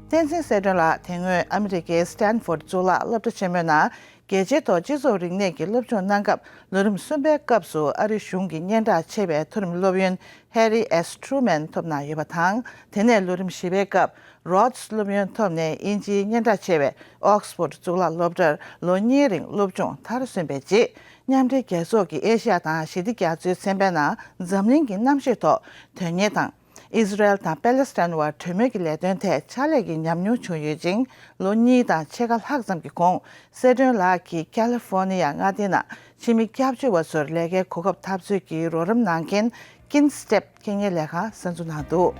བསྟན་འཛིན་གསལ་སྒྲོན་ལགས་དེ་སྔོན་ཨ་མི་རི་ཀའི་Stanford་གཙུག་ལག་སློབ་གྲྭ་ཆེན་མོའི་ནང་རྒྱལ་སྤྱིའི་ཐོག་སྤྱི་ཚོགས་རིག་གནས་ཀྱི་སློབ་སྦྱོང་གནང་སྐབས། ལོ་རིམ་གསུམ་པའི་སྐབས་སུ་ཨ་རི་གཞུང་གི་སྙན་གྲགས་ཆེ་བའི་མཐོ་རིམ་སློབ་ཡོན་Harry S Truman་ཐོབ་གནང་ཡོད་པ་དང་། དེ་ནས་ལོ་རིམ་བཞི་པའི་སྐབས་Rhodes་སློབ་ཡོན་ཐོབ་ནས་དབྱིན་ཇིའི་སྙན་གྲགས་ཆེ་བའི་Oxford་གཙུག་ལག་སློབ་གྲྭར་ལོ་གཉིས་རིང་སློབ་སྦྱོང་མཐར་སོན་པའི་རྗེས། མཉམ་འབྲེལ་རྒྱལ་ཚོགས་ཀྱི་ཨེ་ཤ་ཡ་དང་ཞི་བདེ་རྒྱ་མཚོའི་ཚན་པའི་ནང་འཛམ་གླིང་གི་གནམ་གཤིས་ཐོག་དོན་གཉེར་དང་། ཨིས་ར་ཨེལ་དང་པེ་ལེ་སི་ཐན་བར་གྲོས་མོལ་གྱི་ལས་དོན་ཐད་ཕྱག་ལས་ཀྱི་ཉམས་མྱོང་བྱུང་ཡོད་ཅིང་། ལོ་གཉིས་དང་ཕྱེད་ཀ་ལྷག་ཙམ་གྱི་གོང་། གསལ་སྒྲོན་ལགས་ཀྱིས་ཀ་ལི་ཧྥོར་ནི་ཡ་མངའ་སྡེའི་ནང་ཕྱི་མི་སྐྱབས་བཅོལ་བ་ཚོར་ལས་ཀའི་གོ་སྐབས་འཐབ་རྩོད་ཀྱི་རོགས་རམ་གནང་མཁན་Kinstep་ཁེ་ཉེ་ལས་ཁང་གསར་འཛུགས་གནང་འདུག་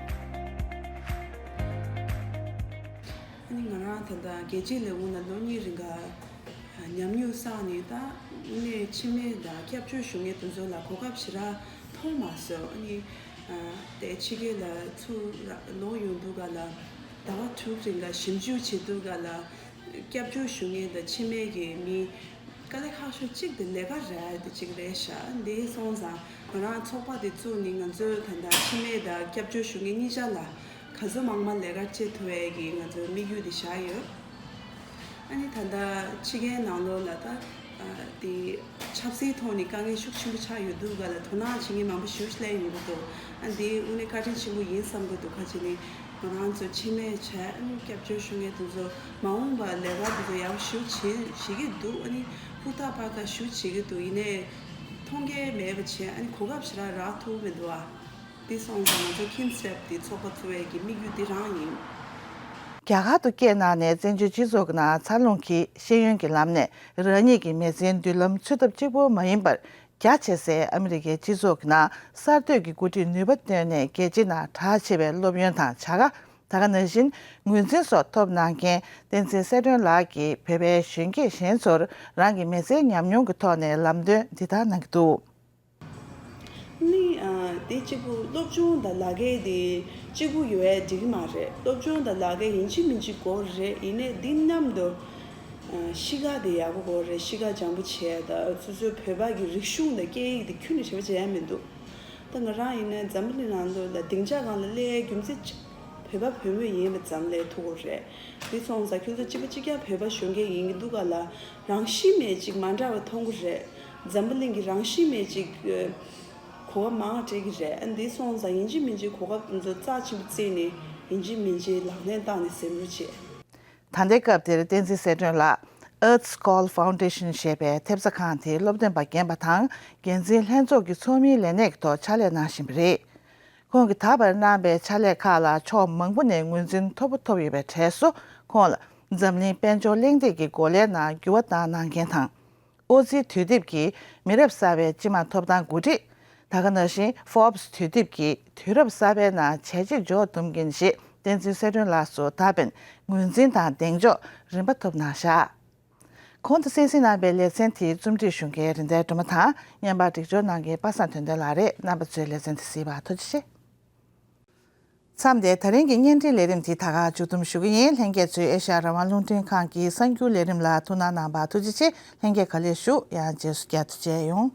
ཨ་ནི་ང་རང་ད་ལྟ་རྒྱལ་སྤྱིའི་ལས་ཁུངས་ལ་ལོ་གཉིས་རིང་ག་ཉམས་མྱོང་བསགས་ནས། ད་དངོས་གནས་ཕྱི་མི་དང་སྐྱབས་བཅོལ་ཞུ་མཁན་དེ་ཚོ་ལ་གོ་སྐབས་ཞེ་དྲག་མཐོང་མ་སོང་། ཨ་ནི་དེ་ཕྱི་རྒྱལ་ལ་ཚུར་ལོག་ཡོང་དུས་ག་ལ། ཟླ་བ་དྲུག་རིང་ག་ཞིབ་འཇུག་བྱེད་དུས་ག་ལ། སྐྱབས་བཅོལ་ཞུ་མཁན་དང་ཕྱི་མི་གི་མི་དཀའ་ལས་ཁག་ཤོས་གཅིག་དེ་ལས་ཀ་རག་དེ་གཅིག་རེད་ཤག་འདི་སོང་ཙང་ང་རང་ཚོགས་པ་དེ་བཙུགས་ནས། ང་ཚོས་ད་ལྟ་ཕྱི་མི་དང་སྐྱབས་བཅོལ་ཞུ་མཁན་གཉིས་ཆ་ལ་ག་ཚོད་མང་མང་ལས་ཀ་བྱེད་ཐུབ་ཡས་ཀྱི་ང་ཚོའི་དམིགས་ཡུལ་དེ་བཞག་ཡོད། ཨ་ནི་ད་ལྟ་ཕྱི་རྒྱལ་ནང་ལོགས་ལ་ད་དེ་ཆབ་སྲིད་ཐོག་ནས་དཀའ་ངལ་ཤུགས་ཆེན་པོ་ཆགས་ཡོད་དུས་ག་ལ། དོ་སྣང་བྱེད་མཁན་མང་པོ་ཞེ་པོ་ཅིག་སླེབས་ཡོང་གི་འདུག་ཨ་འདི་དངོས་གནས་བཀའ་དྲིན་ཆེན་པོ་ཡིན་བསམ་གྱི་འདུག་ག་ཅི་ནི་ང་རང་ཚོ་ཕྱི་མི་བྱས། ཨ་ནི་སྐྱབས་བཅོལ་ཞུ་མཁན་དེ་ཚོ་མ་འོངས་པ་ལས་ཀ་དེ་ཚོ་ཡག་པོ་ཞེ་པོ་བྱེད་བྱེད་ཀྱི་འདུག་ཨ་ནི་ཧུར་ཐག་པར་ཐག་ཞེ་པོ་བྱེད་ཀྱི་འདུག་ཡིན་ནའི་མཐོང་རྒྱ་མེད་པ་བྱས། ཨ་ནི་གོ་སྐབས་ཞེ་དྲག་རག་ཐུབ་མི་འདུག་ཨ། འདི་སོང་ཙང་ང་ཚོ་Kinstep་དེ་ཚོགས་པ་བཙུགས་ཡས་ཀྱི་དམིགས་ཡུལ་འདི་རང་ཡིན། རྒྱ་གར་དུ་སྐད་གནང་ནས་བཙན་བྱོལ་སྤྱི་ཚོགས་ཀྱི་ནང་འཚར་ལོངས་ཀྱིས་ཤེས་ཡོན་གྱི་ལམ་ནས་རང་ཉིད་ཀྱི་མི་ཚེའི་མདུན་ལམ་འཚོལ་ཐབས་གཅིག་པུ་མ་ཡིན་པར། རྒྱ་ཆེ་སའི་ཨ་མི་རི་ཀའི་སྤྱི་ཚོགས་ཀྱི་ནང་གསར་གཏོད་ཀྱི་འགོ་ཁྲིད་ནུས་པ་བཏོན་ནས། རྒྱལ་སྤྱིའི་ནང་གྲགས་ཆེ་བའི་སློབ་ཡོན་དང་བྱ་དགའ། ད་ག་ནང་བཞིན་ངོས་འཛིན་སོགས་ཐོབ་གནང་མཁན་བསྟན་འཛིན་གསལ་སྒྲོན་ལགས་ཀྱིས་བོད་པའི་གཞོན་སྐྱེས་གཞན་ཚོར་རང་གི་མི་ཚེའི་ཉམས་མྱོང་གི་ཐོག་ནས་ལམ་སྟོན་འདི་ལྟར་གནང་གི་འདུག་ནི། ཨ། དེ་གཅིག་པུ་སློབ་སྦྱོང་དང་ལག་ཁྱེར་དེ་གཅིག་པུ་ཡོད་ཡ་འགྲིག་གི་མ་རེད། སློབ་སྦྱོང་དང་ལག་ཁྱེར་ཡིན་གཅིག་མིན་གཅིག་དགོས་རེད། ཡིན་ནའི་འདི་མཉམ་དུ། ཨ། གཤིས་ཀ་དེ་ཡག་པོ་དགོས་རེད། གཤིས་ཀ་སྦྱང་པོ་བྱས། ད་སོ་སོའི་བོད་པ་གི་རིག་གཞུང་དང་སྐད་ཡིག་དེ་ཁྱོན་ནས་བྲལ་བ་བྱས་ཡ་མི་འདུག་ད་ང་རང་ཡིན་ན་འཛམ་བུ་གླིང་ནང་ལོགས་ལ་སྡིངས་ཆ་སྒང་ལ་སླེབས་ཡ་རྒྱུ་མཚན་གཅིག་བོད་པ་བུ་མོ་ཡིན་པ་ཙམ་ལས་ཐུག་གི་རེད། འདི་སོང་ཙང་ཁྱོད་ཚོ་གཅིག་པ་གཅིག་རྐྱང་བོད་པ་གཞོན་སྐྱེས་ཡིན་གྱི་འདུག་ག་ལ། རང་བཞིན་མེད་ཅིག་མ་འདྲ་བ་མཐོང་གི་རེད། འཛམ་བུ་གླིང་གི་རང་བཞིན་མེད་ཅིག་གོ་སྐབས་མང་སྤྲད་ཀྱི་རེད། ཨ། འདི་སོང་ཙང་ཡིན་གཅིག་མིན་གཅིག་གོ་སྐབས་འདི་ཚོ་རྩ་ཆེན་པོ་བརྩིས་ནས་ཡིན་གཅིག་མིན་གཅིག་ལག་ལེན་བསྟར་ནས་ཟིན་རོགས་བྱེད། ད་ལྟའི་སྐབས་དེར་བསྟན་འཛིན་གསལ་སྒྲོན་ལགས་Earth's Call Foundation་ཞེས་པའི་ཐེབས་རྩ་ཁང་དེའི་སློབ་སྟོན་པ་རྒན་པ་དང་། འགན་འཛིན་ལྷན་ཚོགས་ཀྱི་ཚོགས་མིའི་ལས་གནས་ཀྱི་ཐོག་ཕྱག་ལས་གནང་བཞིན་པ་རེད། ཁོང་གིས་ད་བར་གནང་པའི་ཕྱག་ལས་ཁག་ལ་ཕྱོགས་མང་པོ་ནས་ངོས་འཛིན་མཐོ་པོ་ཐོབ་ཡོད་པའི་གྲས་སུ། ཁོང་ལ་འཛམ་གླིང་དཔལ་འབྱོར་གླེང་སྟེགས་ཀྱི་གོ་ལའི་ནང་འགྱུར་བ་བཏང་གནང་མཁན་དང་། ཨོ་ཛི་དུས་དེབ་ཀྱི་མི་རབས་གསར་པའི་སྤྱི་དམངས་ཐོབ་ཐང་འགོ་ཁྲིད། ད་ག་ནང་བཞིན་Forbes་དུས་དེབ་ཀྱི་དུས་རབས་གསར་པའི་ནང་བྱས་རྗེས་འཇོག་འདུན་མཁན་ཞེས་བསྟན་འཛིན་གསལ་སྒྲོན་ལགས་སུ་ད་ཕན་ངོས་འཛིན་དང་གདེང་འཇོག་རིམ་པ་ཐོབ་གནང་བཞག་གོང་དུ་གསན་གཟིགས་གནང་བའི་ལེ་ཚན་དེའི་རྩོམ་སྒྲིག་ཞུ་མཁན་རིག་ལྡན་སྒྲོལ་མ་དང་། བརྙན་པར་སྒྲིག་སྦྱོར་གནང་མཁན་པ་སངས་དོན་ལྡན་ལགས་རེད། རྣམ་པ་ཚོས་ལེ་ཚན་དེ་གཟིགས་པར་ཐུགས་རྗེ་ཆེ། མཚམས་འདིར་ད་རིང་གི་བརྙན་འཕྲིན་ལས་རིམ་དེ་ད་ག་མཇུག་བསྡོམས་ཞུ་གི་ཡིན། ལྷན་རྒྱས་ཚོས་ཨེ་ཤ་ཡ་རང་དབང་རླུང་འཕྲིན་ཁང་གི་གསར་འགྱུར་ལས་རིམ་ལ་ཐུགས་སྣང་གནང་བར་ཐུགས་རྗེ་ཆེ། ལྷན་རྒྱས་ག་ལེར་བཞུགས། ཡང་རྗེས་སུ་བསྐྱར་དུ་མཇལ་ཡོང་།